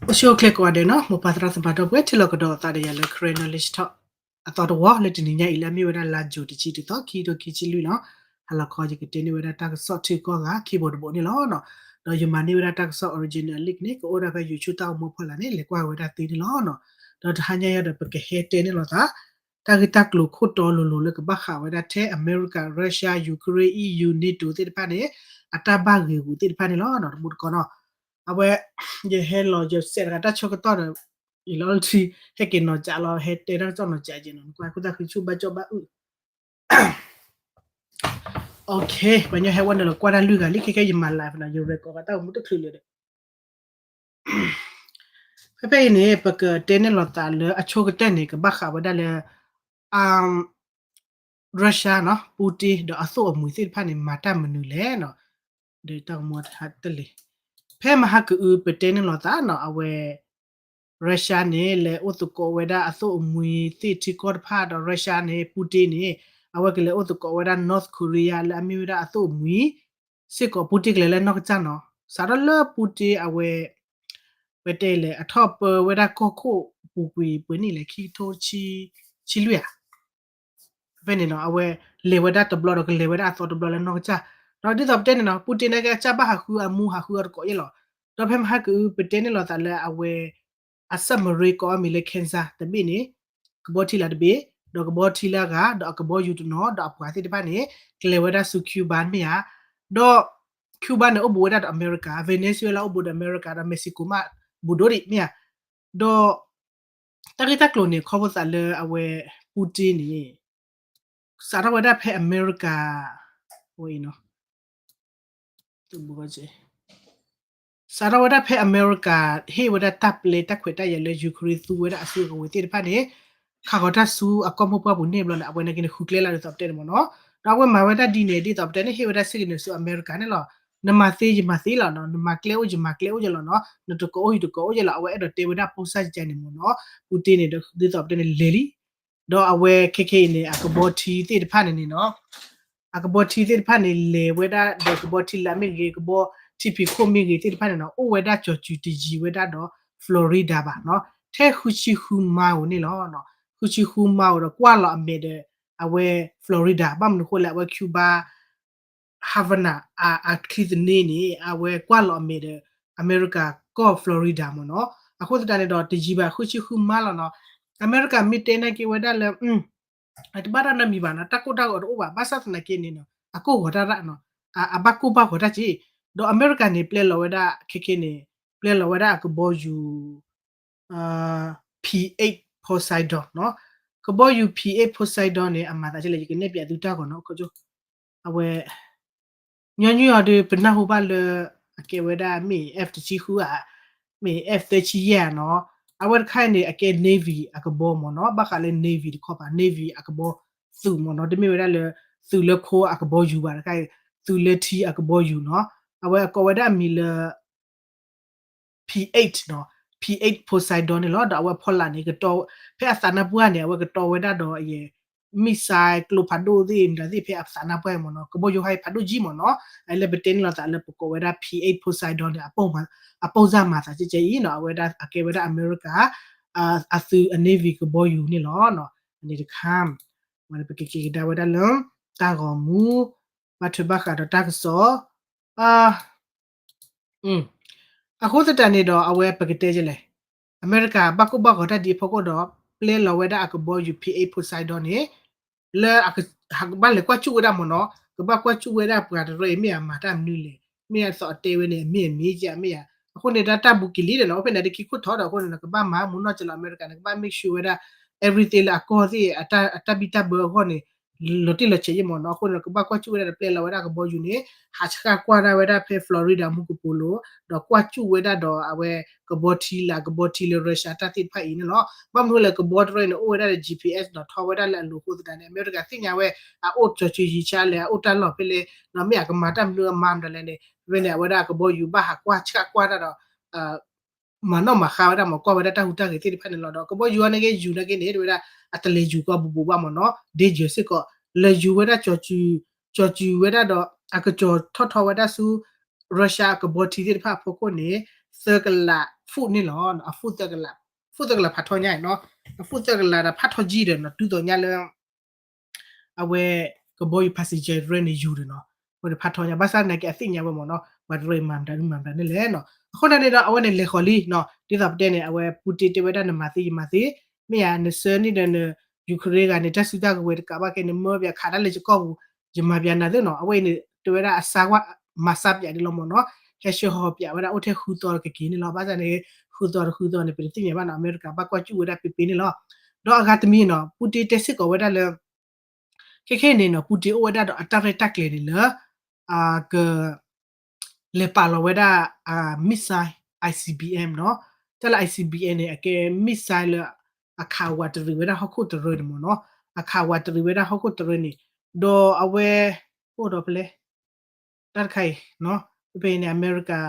အိၣ်ဆူၣ်အိၣ်ချ့ကိးဂၤဒဲးနီၤ, မိၢ်ပၢ်သရၣ်သမါဒီပုၢ်ဝဲၢ် ထံၣ်လိာ်ကဒီးအသးဒီးယၤလၢ Karen Knowledge Talk အသီတဝီလၢတနံၤညါအံၤ လၢအမ့ၢ်ဝဲဒၣ်လါယူၤတဆံတသီ ခံကထိခံဆံလွံၢ်နီၤ. ဟါလီၤခီ ယကတဲန့ၢ်ဝဲဒၣ်တၢ်ကစီၣ်ထံကီၢ်ဂၤခံဘိတဘိန့ၣ်လီၤ. ဒီးယမၤန့ၢ်ဝဲဒၣ်တၢ်ကစီၣ် original link န့ၣ် ကအိၣ်ဒၣ်ဖဲ YouTube တၢ်အိၣ်မူဖီလာ်န့ၣ် လဲၤကွၢ်ဝဲဒၣ်သ့န့ၣ်လီၤ. ဒီးတဟါညါအံၤဒီးပကဟဲတဲန့ၢ်လိာ်သး တၢ်ဂ့ၢ်တၢ်ကျိၤခိၣ်တီလိၤလိၤလၢကဘၣ်ဃးဝဲဒၣ်ထဲ အမဲရကၤ, Russia, Ukraine, E U, NATO သ့ၣ်တဖၣ်န့ၣ် အတၢ်ဘၣ်ဂ့ၤဂူာ်သ့ၣ်တဖၣ်န့ၣ်လီၤ. တမူတကိးနီၤ, အဝဲ ယဟဲလီၤ ယစဲးတဂၤတၢ်ဆၢကတီၢ်ဒီး အံၤလီၤထံ ဟဲက့ၤနီၤကးလီၤ ဟဲတဲတၢ်ကစီၣ်နီၤကးက့ၤနီၤ နကွၢ်ခိၣ်သၣ်ဃံဆူၣ်ဘၣ်ကၠီၣ်ဘၣ်အုၣ် ပှၤညီဟဲဝဲနုာ်လီၤကွၢ်တၢ်လွံၢ်ဂၤလံ ခဲခဲယမၤ live နီၤ ယ record ဂၤတၢ်အိၣ်မူတချုးလၢၤဒီး ဖဲဖဲအံၤန့ၣ် ပကတဲန့ၢ်လိာ်သးလၢအဆိကတၢၢ်န့ၣ် ကဘၣ်ဃးဝဲဒၣ်လၢ Russia နီၤ Putin ဒီးအသိၣ်အမှံၤသ့ၣ်တဖၣ်န့ၣ် မၤတၢ်မနုၤလဲၣ်နီၤ. ဒီးတၢ်ကမူတလ့ၢ် ဖဲမဟါကအု ပတဲန့ၢ်လိာ်သးနီၤ အဝဲ Russia န့ၣ် လဲၤအိၣ်သကိးဝဲဒၣ်အသိၣ်အမှံၤသ့ၣ်ထံကီၢ်တဖၣ်ဒီး Russia န့ၣ် Putin န့ၣ် အဝဲကလဲၤအိၣ်သကိးဝဲဒၣ် North Korea လၢအမ့ၢ်ဝဲဒၣ်အသိၣ်အမှံၤ စ့ၢ်ကီး Putin ကလဲၤလၢနီၢ်ကစၢ်နီၤ စးထီၣ်လၢ Putin အဝဲ ပတဲလဲၣ် အထီၣ်ပၢဝဲဒၣ်ကီၢ်ခိၣ်ပူၤကွံာ်ပှဲၤနံၣ်လဲၣ် ခံကထိဆံလွံၢ်ဧါ ဖဲန့ၣ်နီၤ အဝဲလဲၤဝဲဒၣ်တဘျီဒီးကလဲၤဝဲဒၣ်အသီတဘျီလၢနီၢ်ကစၢ် ဒီးဒ်သိးပတဲန့ၣ်နီၤ Putin န့ၣ်ကဲအကစၢ်ဘၣ်ဟးဃုအမူဟးဃုအီၤတကိးယဲၢ်လီၤ. ဒီးဖဲမဟါကအု ပတဲန့ၢ်လိာ်သးလၢအဝဲ အ submarine ကိးအီၤမံၤလၢ Kansas တဘ့ၣ်န့ၣ် ကဘီထံလၢတဘ့ၣ် ဒီးကဘီထံလၢအဂၤ ဒီးအကဘီယူၤတနီၤ ဒီးအပှၤသ့ၣ်တဖၣ်န့ၣ် ကလဲၤဝဲဒၣ်ဆူ Cuba မ့ၢ်ဧါ ဒီး Cuba န့ၣ် အိၣ်ဘူးဝဲဒၣ်ဒီးအမဲရကၤ Venezuela အိၣ်ဘူးဒီးအမဲရကၤ ဒီး Mexico မး ဘူးဒိၣ်ဒံးမ့ၢ်ဧါ ဒီး တၢ်ဂ့ၢ်တၢ်ကျိၤန့ၣ် ခီဖျိသးလၢအဝဲ Putin န့ၣ် စးထီၣ်ဝဲဒၣ်ဖဲအမဲရကၤ ဝဲအံၤနီၤ စးထီၣ်ဝဲဒၣ်ဖဲအမဲရကၤ ဟ့ၣ်ဝဲဒၣ်တၢ်ပျဲတၢ်ခွဲးတၢ်ယာ်လၢ Ukraine သူဝဲဒၣ်အစုအကဝဲၤသ့ၣ်တဖၣ်န့ၣ် ခးဃီၤတၢ်ဆူအကီၢ်မိၢ်ပှၢ်ပူၤန့ၣ်ဘျီန့ၣ် အဝဲန့ၣ်က့န့ၣ် ဃုကျဲလၢဒ်သိးပတဲန့ၣ်မ့ၢ်နီၤ ဒီးအဝဲမၤဝဲဒၣ်ဒ်န့ၣ် ဒ်သိးပတဲန့ၣ် ဟ့ၣ်ဝဲဒၣ် signal ဆူအမဲရကၤန့ၣ်လီၤ. နမၤသ့ယမၤသ့လီၤနီၤ နမၤကျဲအိၣ်ယမၤကျဲအိၣ်ယဲၢ်လီၤနီၤ နတကိးအိၣ်ယတကိးအိၣ်ယဲၢ်လီၤ အဝဲအဲၣ်ဒိးတဲဝဲဒၣ် ပိၢ်စၢ်ယကဲန့ၣ်မ့ၢ်နီၤ Putin န့ၣ် ဒ်သိးပတဲန့ၣ်လဲၤလံ ဒီးအဝဲခဲခဲအံၤန့ၣ် အကဘီထံသ့ၣ်တဖၣ်န့ၣ်န့ၣ်နီၤ အကဘီထံသ့ၣ်တဖၣ်န့ၣ် လဲၤဝဲဒၣ်ဒီးကဘီထံလာ်မ့ၢ်ဂ့ၤ ကဘီထံဖံးခိၣ်မ့ၢ်ဂ့ၤသ့ၣ်တဖၣ်န့ၣ်နီၤ အိၣ်ဝဲဒၣ်ကၠီၤစုၤတယံၤဝဲဒၣ်ဒီး Florida ဘၣ်နီၤ ထဲဃုဆံဃု mile န့ၣ်လီၤ. ဃုဆံဃု mile ဒီးကွၢ်လီၤအမဲာ်ဒီး အဝဲ Florida ဘၣ်မနုၤဃိလဲၣ် အဝဲ Cuba Havana အချံသန့န့ၣ် အဝဲကွၢ်လီၤအမဲာ်ဒီး အမဲရကၤကီၢ် Florida မ့ၢ်နီၤ အဃိသတးန့ၣ်ဒီး တယံၤဘၣ် ဃုဆံဃု mile လီၤနီၤ အမဲရကၤမ့ၢ်တဲနာ်က့ဝဲဒၣ်လၢ အတဘၣ်တၢ်နီတမံၤဘၣ်နီၤ တၢ်ကိၢ်တၢ်ဂီၤတအိၣ်ဘၣ် ဘၣ်ဆၣ်သနာ်က့န့ၣ်နီၤ အကိၢ်ဂီၤတၢ်ရၣ်နီၤ အဘၣ်ကိၢ်ဘၣ်ဂီၤတၢ်က့ ဒီးအမဲရကၤန့ၣ် ပျဲလီၤဝဲဒၣ်ခဲခဲန့ၣ် ပျဲလီၤဝဲဒၣ်အကဘီယူၤ P eight Poseidon နီၤ ကဘီယူၤ P eight Poseidon န့ၣ် အမၤသးဒ်လဲၣ် ယကနဲၣ်ပၠးသုတၢ်ဂီၤနီၤ အဝဲ ညီနုၢ်အီၤဒီး ပနၢ်ဟူဘၣ်လၢ အကဲဝဲဒၣ်မ့ၢ် F တဆံဃုဧါ မ့ၢ် F သၢဆံယဲၢ်ဧါနီၤ အဝဲတခါအံၤန့ၣ် အကဲ Navy အကဘီမ့ၢ်နီၤ ဘၣ်ဃးလၢ Navy တခီပၤ Navy အကဘီသုးမ့ၢ်နီၤ တမ့ၢ်ဝဲဒၣ်လၢ သုးလၢခိအကဘီယူၤဘၣ်တခါအံၤ သုးလၢထံအကဘီယူၤနီၤ အဝဲအကိးဝဲဒၣ်အမံၤလၢ P eight နီၤ P eight Poseidon န့ၣ်လီၤ ဒီးအဝဲဖီလာ်န့ၣ် ကတီ ဖဲအသးနါပှၢ်န့ၣ် အဝဲကတီဝဲဒၣ်ဒီးအယဲၢ် missile ကျိဖးဒိၣ်သ့ၣ်မတၤသ့ၣ်ဖဲအသးနါပှၢ်မ့ၢ်နီၤ ကဘီယူၤဟါအံၤဖးဒိၣ်ကံမ့ၢ်နီၤ အလၢပတဲန့ၢ်လီၤသးလၢပကိးဝဲဒၣ် P eight Poseidon န့ၣ် အပိၢ်စၢ်မၤသးကဲကဲအံၤနီၤ အဝဲဒၣ်အကဲဝဲဒၣ်အမဲရကၤ အသုးအ Navy ကဘီယူၤန့ၣ်လီၤ န့ၣ်တခါ ဝဲပကက့ၤကဒါဝဲဒၣ်လၢ တၢ်ဂီၤမူ ဘၣ်ထွဲဘၣ်ဃးဒီးတၢ်ကစီၣ် အဃိသတးန့ၣ်ဒီး အဝဲပကတဲယလဲၣ် အမဲရကၤဘၣ်ကိၢ်ဘၣ်ဂီၤတၢ်ဒ်အဖီခိၣ်ဒီး ပျဲလီၤဝဲဒၣ်အကဘီယူၤ P eight Poseidon န့ၣ် လၢ ကဘၣ်လဲၤကွၢ်ကၠူၣ်ဝဲဒၣ်မ့ၢ်နီၤ ကဘၣ်ကွၢ်ကၠူၣ်ဝဲဒၣ်ပှၤတရၢအံၤမ့ၢ်အမၤတၢ်မနုၤလဲၣ် မ့ၢ်အသိးအတဲဝဲန့ၣ် အမ့ၢ်အမ့ၢ်ကမ့ၢ်ဧါ အဃိန့ၣ် တၢ်တၢ်ဘူးကလံၤဒီးနီၤ အိၣ်ဖဲန့ၣ် တခံခိၣ်ထီဒီးအဃိန့ၣ် ကဘၣ်မၤမူနီၢ်ကလီၤ အမဲရကၤန့ၣ် ကဘၣ် make sure ဝဲဒၣ် everything လၢအကီၢ်သ့ၣ် အတၢ်ဘံၣ်တၢ်ဘၢအဂီၢ်န့ၣ် လီၤတံၢ်လီၤဆဲးယဲၢ်မ့ၢ်နီၤ အဃိန့ၣ် ကဘၣ်ကွၢ်ကၠူၣ်ဝဲဒၣ်ဒီးပျဲလီၤဝဲဒၣ်ကဘီယူၤန့ၣ် ဟးဆှၣ်ကွၢ်ဒၣ်ဝဲဒၣ်ဖဲ Florida မူကပိာ်လိၤ ဒီးကွၢ်ကၠူၣ်ဝဲဒၣ်ဒီးအဝဲ ကဘီထံလၢကဘီထံလၢ Russia တၢ်သ့ၣ်တဖၣ်အံၤန့ၣ်လီၤ ဘၣ်မနုၤလဲၣ် ကဘီတရၢန့ၣ် အိၣ်ဝဲဒၣ်ဒီး GPS ဒီးထီဝဲဒၣ်လၢအလိၤအဃိသတးန့ၣ် အမဲရကၤသ့ၣ်ညါဝဲ အအိၣ်ကၠီၤစုၤယံၤဆါလဲၣ် အအိၣ်တၢ်လီၢ်ဖဲလဲၣ် ဒီးမ့ၢ်အကမၤတၢ်မနုၤအမၤမတၤလဲၣ်န့ၣ် ဖဲန့ၣ် အဝဲဒၣ်ကဘီယူၤဘၣ်ဟးကွၢ်ဆှၣ်ကွၢ်တၢ်ဒီး မၤနီၣ်မၤဃါဝဲဒၣ်မ့ၢ် ကွၢ်ဝဲဒၣ်တၢ်ဟူးတၢ်ဂဲၤသ့ၣ်တဖၣ်န့ၣ်လီၤ. ဒီးကဘီယူၤအံၤန့ၣ်က့ ယူၤန့ၣ်က့န့ၣ် တဝဲဒၣ်အတလဲၤယူၤကီးဘူးဘူးဘၣ်မ့ၢ်နီၤ danger စ့ၢ်ကီး လဲၤယူၤဝဲဒၣ် ကၠီၤစုၤဝဲဒၣ်ဒီး အကကၠီၤထီၣ်ထီဝဲဒၣ်ဆူ Russia အကဘီထံသ့ၣ်တဖၣ်အဖီခိၣ်န့ၣ် သၢကလး food န့ၣ်လီၤ. အ food သၢကလး, food သၢကလးဖးထီညါနီၤ, အ food သၢကလးဒီးဖးထီကံဒီးနီၤ တုၤသိးညါလၢ အဝဲ ကဘီယူၤ passenger train န့ၣ် ယူၤဒီးနီၤ, အဝဲန့ၣ်ဖးထီညါ ဘၣ်ဆၣ်သနာ်က့အသ့ၣ်ညါဝဲမ့ၢ်နီၤ ပှၤတရၢမၤမတၤဒုမၤမတၤန့ၣ်လဲၣ်နီၤ. အဃိန့ၣ်န့ၣ်ဒီး အဝဲန့ၣ်လဲၤဃီၤလံနီၤ, ဒ်သိးပတဲန့ၣ် အဝဲ Putin တဲဝဲဒၣ်နမၤသ့ယမၤသ့, မ့ၢ်ယါ နဆၢန့ၢ်ဒီးန Ukraine ဂၤန့ၣ် တၢ်စုတၢ်ကဝဲၤတကးဘၣ်ခဲ နမၢပယၤခးတၢ်လၢယကီၢ်ပူၤ, ယမၤပယၤနၤသ့နီၤ, အဝဲအံၤန့ၣ် တဲဝဲဒၣ်အစၢ်ကွၢ် မၤစၢ်ပယၤဒ်လီၤမ့ၢ်နီၤ, ဟဲဆှၢဟီပယၤဝဲဒၣ်အိၣ်ထဲဃုသီတကက့ၤန့ၣ်လီၤ, ဘၣ်ဆၣ်န့ၣ် ဃုသီတဃုသီန့ၣ် ပတသ့ၣ်ညါဘၣ်နီၤ, အမဲရကၤဘၣ်ကွၢ်စူၣ်ဝဲဒၣ်ပ့ပ့န့ၣ်လီၤ. ဒီးအဂၤတမံၤနီၤ Putin တဲစ့ၢ်ကီးဝဲဒၣ်လၢ ခဲခဲအံၤန့ၣ်နီၤ Putin အိၣ်ဝဲဒၣ်ဒီးအတၢ်ရဲၣ်တၢ်ကျဲၤန့ၣ်လၢ က လဲၤပာ်လီၤဝဲဒၣ် missile I C B M နီၤ, တၢ်လၢ I C B M န့ၣ် အကဲ missile လၢ အခးဝးတရံးဝဲဒၣ်ဟီၣ်ခိၣ်တရၢန့ၣ်မ့ၢ်နီၤ, အခးဝးတရံးဝဲဒၣ်ဟီၣ်ခိၣ်တရၢန့ၣ်, ဒီးအဝဲ အိၣ်ဒီးဖဲလဲၣ် တၢ်တခါအံၤနီၤ, ဖဲအံၤန့ၣ် အမဲရကၤ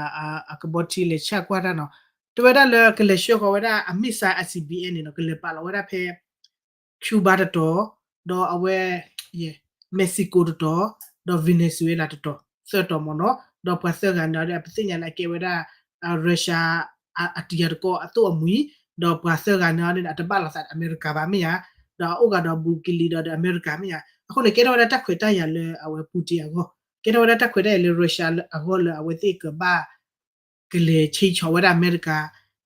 အကဘီထံလဲၤဆဲးကွၢ်တၢ်နီၤ, တဲဝဲဒၣ်လၢကလဲၤဆှၢဃီၤဝဲဒၣ်အ missile I C B M န့ၣ်နီၤ ကလဲၤပာ်လီၤဝဲဒၣ်ဖဲ Cuba တတီၤ, ဒီးအဝဲ Mexico တတီၤ, ဒီး Venezuela တတီၤ, သၢတီၤမ့ၢ်နီၤ, ဒီးပှၤသၢဂၤန့ၣ်ဒီး ပသ့ၣ်ညါလၢအကဲဝဲဒၣ် Russia အတံၤအတကီၢ်အသိၣ်အမှံၤ, ဒီးပှၤသၢဂၤန့ၣ်ဒီး အတဘၣ်လိာ်သးအမဲရကၤဘၣ်မ့ၢ်ဧါ, ဒီးအအိၣ်ဂၤဒီးဘူးကလံၤဒီးဒီးအမဲရကၤမ့ၢ်ဧါ, အဃိန့ၣ် ကဲထီၣ်ဝဲဒၣ်တၢ်ခွဲးတၢ်ယာ်လၢအဝဲ Putin အဂီၢ်, ကဲထီၣ်ဝဲဒၣ်တၢ်ခွဲးတၢ်ယာ်လၢ Russia အဂီၢ်လၢအဝဲသ့ၣ်ကဘၣ် ကလဲၤဆ့ဆီၣ်ဝဲဒၣ် အမဲရကၤ,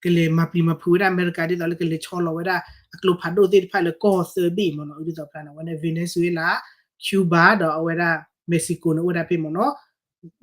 ကလဲၤမၤပျံၤမၤဖုးဝဲဒၣ်အမဲရကၤ ဒ်သိးလၢကလဲၤဆီလီၤဝဲဒၣ်အကျိဖးဒိၣ်သ့ၣ်တဖၣ်လၢကီၢ်သၢဘ့ၣ်မ့ၢ်နီၤ, ဒ်သိးဖျါန့ၣ် အဝဲန့ၣ် Venezuela, Cuba ဒီးအဝဲဒၣ် Mexico န့ၣ် အိၣ်ဝဲဒၣ်ဖဲမ့ၢ်နီၤ,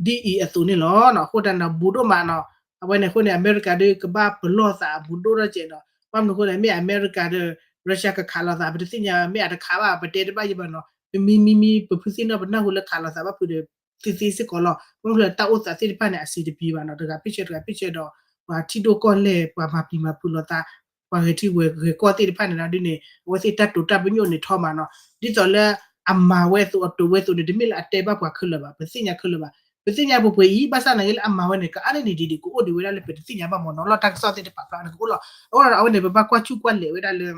ဒ်အံၤအသိးန့ၣ်လီၤ. အဃိသတးန့ၣ် ဘူးဒိၣ်မးနီၤ, အဝဲန့ၣ်အဃိန့ၣ် အမဲရကၤဒီးကဘၣ်ပလီၢ်သးဘူးဒိၣ်ထီၣ်ကဲးဒီး ဘၣ်မနုၤအဃိန့ၣ် မ့ၢ်အမဲရကၤဒီး Russia ကခးလိာ်သး ပတသ့ၣ်ညါ မ့ၢ်အတခးဘၣ် ပတဲတဘၣ်ယဘၣ်နီၤ, ပမံမံမံ ပဖုသ့ၣ်နီၣ်ပနၢ်ဟူလၢခးလိာ်သးဘၣ်ဖုးဒီး သ့သ့စ့ၢ်ကီးလီၤ. မ့ၢ်လၢတၢ်အိၣ်သးသ့ၣ်တဖၣ်န့ၣ် အဆံးတပံၤဘၣ်နီၤ, တဂၤဖ့ၣ်ဆၢတဂၤဖ့ၣ်ဆၢဒီး ပှၤထံဒိၣ်ကီၢ်လဲၢ် ပှၤမၤပျံၤမၤဖုးလိာ်သး ပှၤဂဲၤထံဂဲၤကီၢ်သ့ၣ်တဖၣ်န့ၣ်ဒီးန့ၣ် အဝဲသ့ၣ်တၢ်တိာ်တၢ်ပညိၣ်န့ၣ်ထီမးနီၤ, ဒ်သိးလၢအမၤဝဲအသိးအတိာ်ဝဲအသိးန့ၣ် တမ့ၢ်လၢအတဲဘၣ်ပှၤခဲလၢာ်ဘၣ်, ပသ့ၣ်ညါခဲလၢာ်ဘၣ်, ပသ့ၣ်ညါပှဲၤပှဲၤအံၤ ဘၣ်ဆၣ်သနာ်က့လၢအမၤဝဲန့ၣ် ကအါန့ၢ်န့ၣ်ဒ်ဒ်ကအိၣ်ဒံးဝဲဒၣ်လၢပတသ့ၣ်ညါဘၣ်မ့ၢ်နီၤ, လီၢ်တၢ်ကစီၣ်သ့ၣ်တဖၣ်ဖျါန့ၣ်ကအိၣ်လီၤ. အဃိဒီးအဝဲန့ၣ် ပဘၣ်ကွၢ်စူၣ်ကွၢ်လဲာ်ဝဲဒၣ်လၢ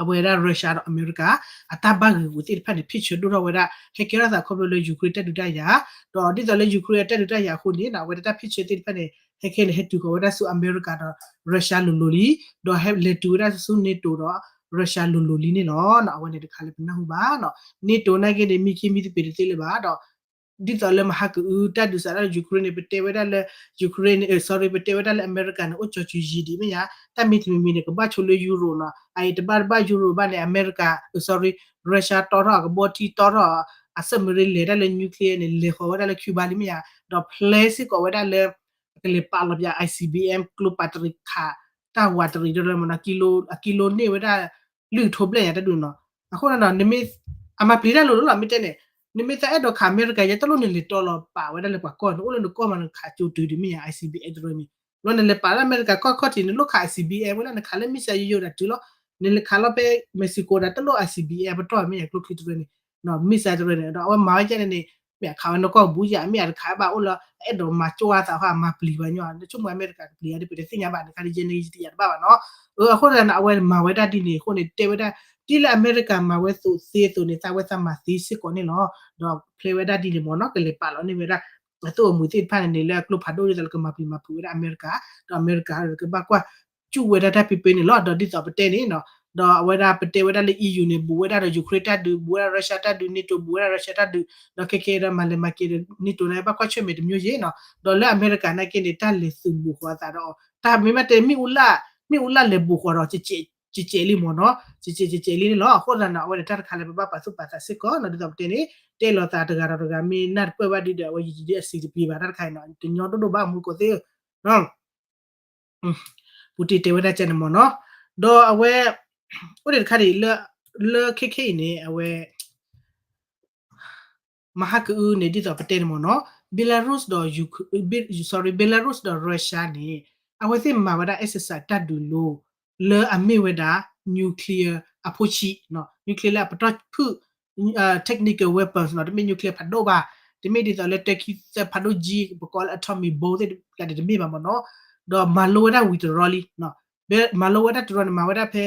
အဝဲဒၣ် Russia ဒီးအမဲရကၤ အတၢ်ဘၣ်ဂ့ၤဂူာ်သ့ၣ်တဖၣ်န့ၣ် ဖ့ၣ်ဆၢဒိၣ်ထီၣ်ဝဲဒၣ် ဟဲကဲထီၣ်သးခီဖျိလၢ Ukraine တၢ်ဒုးတၢ်ယၤ, ဒီးဒ်သိးလၢ Ukraine အတၢ်ဒုးတၢ်ယၤအဃိန့ၣ် အဝဲဒၣ်တၢ်ဖ့ၣ်ဆၢသ့ၣ်တဖၣ်န့ၣ် ဟဲခဲလၢာ်ဟဲတုၤဃီၤဝဲဒၣ်ဆူအမဲရကၤဒီး Russia လိၤလိၤလံ, ဒီးဟဲလဲၤတုၤဝဲဒၣ်ဆူ NATO ဒီး Russia လိၤလိၤလံန့ၣ်လီၤ. အဝဲန့ၣ်တခါလၢပနၢ်ဟူဘၣ်နီၤ, NATO နာ်က့န့ၣ် မံခ့မံသပ့ၤတသ့လၢၤဘၣ်ဒီး ဒ်သိးလၢမဟါကအုတၢ်ဒုးစးထီၣ်လၢ Ukraine န့ၣ် ပတဲဝဲဒၣ်လၢ Ukraine န့ၣ် sorry ပတဲဝဲဒၣ်လၢအမဲရကၤန့ၣ် အိၣ်ကၠီၤစုၤယံၤဒံးမ့ၢ်ယါ, တၢ်မံတမံၤမံၤန့ၣ် ကဘၣ်ဆိလၢ Europe နီၤ, အအံၤတဘၣ်တဘၣ် Europe ဘၣ်န့ၣ် အမဲရကၤ sorry Russia တီထီၣ်အကဘီထံတီထီၣ် အ submarine လဲၤတၢ်လၢ nuclear န့ၣ် လဲၤဃီၤဝဲဒၣ်လၢ Cuba လံမ့ၢ်ယါ, ဒီး plan စ့ၢ်ကီးဝဲဒၣ်လၢ ကလဲၤပာ်လီၤပယၤ I C B M ကျိပာ်တရံးခး တၢ်ဝးတရံးဒီးလၢမ့ၢ်နီၤ, အကံလိန့ၢ်ဝဲဒၣ် လွံၢ်ကထိဘျဲၣ်ညါတဒူၣ်နီၤ, အဃိန့ၣ်နီၤ နမ့ၢ် အမၤပျံၤတၢ်လိၤလိၤလီၤ မ့ၢ်တဲန့ၣ်, နမ့ၢ်သးအဲၣ်ဒိးခးအမဲရကၤ ယဲတလိၣ်နလဲၤတီလီၤပာ်ဝဲဒၣ်လၢပှၤကီၢ်န့ၣ် အိၣ်လၢနကီၢ်မး နခးကၠိတုၤဒံးမ့ၢ်ယါ I C B M တရၢန့ၣ်, ဘျီနလဲၤပာ်လၢအမဲရကၤကီၢ်ခီၣ်ထံး နလိၣ်ခး I C B M ဝဲဒၣ် နခးလၢ missile ယိယိဒၣ်တုၤလီၤ, နလဲၤခးလီၤဖဲ Mexico ဒၣ်တလိၣ် I C B M ပတီၢ်မ့ၢ်ယါ ကျိချံတရၢန့ၣ် missile တရၢန့ၣ် ဒီးအဝဲမၤဝဲဒ်န့ၣ်န့ၣ် မ့ၢ်အခးဝဲနကီၢ်ဘူးယါ မ့ၢ်အတခးဘၣ်အိၣ်လၢ အအဲၣ်ဒိးမၤကၠိအသးဟီ အမၤပျံၤဘၣ်ညီ နဆိကမိၣ်အမဲရကၤကပျံၤယါဒီး ပတသ့ၣ်ညါဘၣ်န့ၣ် ခါဒ်ယဲန့ၣ်ယတယာ်တဘၣ်ဘၣ်နီၤ, အဃိသတးန့ၣ် အဝဲမၤဝဲဒၣ်ဒ်န့ၣ်အဃိန့ၣ် တဲဝဲဒၣ် ဒ်လၢအမဲရကၤမၤဝဲသိးသ့သိးန့ၣ် သးဝဲသးမၤသ့စ့ၢ်ကီးန့ၣ်လီၤ, ဒီး plan ဝဲဒၣ်ဒ်န့ၣ်မ့ၢ်နီၤ ကလဲၤပာ်လီၤန့ၢ်ဝဲဒၣ် အသိၣ်အမှံၤသ့ၣ်တဖၣ်န့ၣ်န့ၣ် လၢကျိဖးဒိၣ်ဒ်သိးလၢကမၤပျံၤမၤဖုးဝဲဒၣ်အမဲရကၤ, ဒီးအမဲရကၤကဘၣ်ကွၢ် စူၣ်ဝဲဒၣ်တၢ်ပ့ပ့န့ၣ်လီၤ. ဒီးဒ်သိးပတဲန့ၣ်နီၤ ဒီးအဝဲဒၣ် ပတဲဝဲဒၣ်လၢ E U န့ၣ် ဘူးဝဲဒၣ်ဒီး Ukraine တၢ်ဒုး ဘူးဝဲဒၣ် Russia တၢ်ဒုး NATO ဘူးဝဲဒၣ် Russia တၢ်ဒုး ဒီးခဲခဲဒီးမၤလဲၤမၤက့ၤဒီး NATO န့ၣ် ဘၣ်ကွၢ်ဆၢၣ်မဲာ်တမျိုးယ့ၣ်နီၤ ဒီးလၢအမဲရကၤနာ်က့န့ၣ် တၢ်လဲၤသုးဘူးဃီၤအသးဒီး တၢ်မ့ၢ်ဘၣ်တဲ မ့ၣ်အူလၣ် မ့ၣ်အူလၣ်လဲၤဘူးဃီၤဒီး ကကဲးလံမ့ၢ်နီၤ ကကဲးကကဲးလံန့ၣ်လီၤ. အဃိသတးန့ၣ် အဝဲန့ၣ်တၢ်တခါလၢပဘၣ်ပာ်သူၣ်ပာ်သးစ့ၢ်ကီးနီၤ ဒ်သိးပတဲန့ၣ် တဲလိာ်သးတဂၤဒီးတဂၤမ့ၢ်နၢ်တပၢၢ်ဘၣ်ဒ်ဒီး အဝဲယံာ်ယံာ်ဒ်အဆံးတပံၤဘၣ် တၢ်တခါအံၤနီၤ တညီဒိၣ်ဒိၣ်ဘၣ်မူကီၢ်သ့ၣ် ပူၤတ့ၢ်တဲဝဲဒၣ်ကဲန့ၣ်မ့ၢ်နီၤ ဒီးအဝဲ အိၣ်ဒံးတခါဒံး လၢခဲခဲအံၤန့ၣ် အဝဲ မဟါကအုန့ၣ် ဒ်သိးပတဲန့ၣ်မ့ၢ်နီၤ Belarus ဒီး sorry Belarus ဒီး Russia န့ၣ် အဝဲသ့ၣ်မၤဝဲဒၣ် exercise တၢ်ဒုးလိၤ လၢအမ့ၢ်ဝဲဒၣ် nuclear အဖိဆံး nuclear လၢအပတီၢ်ဖုၣ် technical weapons နီၤ တမ့ၢ် nuclear ဖးဒိၣ်ဘၣ် တမ့ၢ်ဒ်သိးလၢ တၢ်ခံသၢဖးဒိၣ်ကၠံ ပကိးလၢ atomic bomb သ့ၣ်တဖၣ်န့ၣ် တမ့ၢ်ဘၣ်မ့ၢ်နီၤ ဒီးမၤလိဝဲဒၣ်ဝံၤတရီလံ မၤလိဝဲဒၣ်တရီန့ၣ် မၤဝဲဒၣ်ဖဲ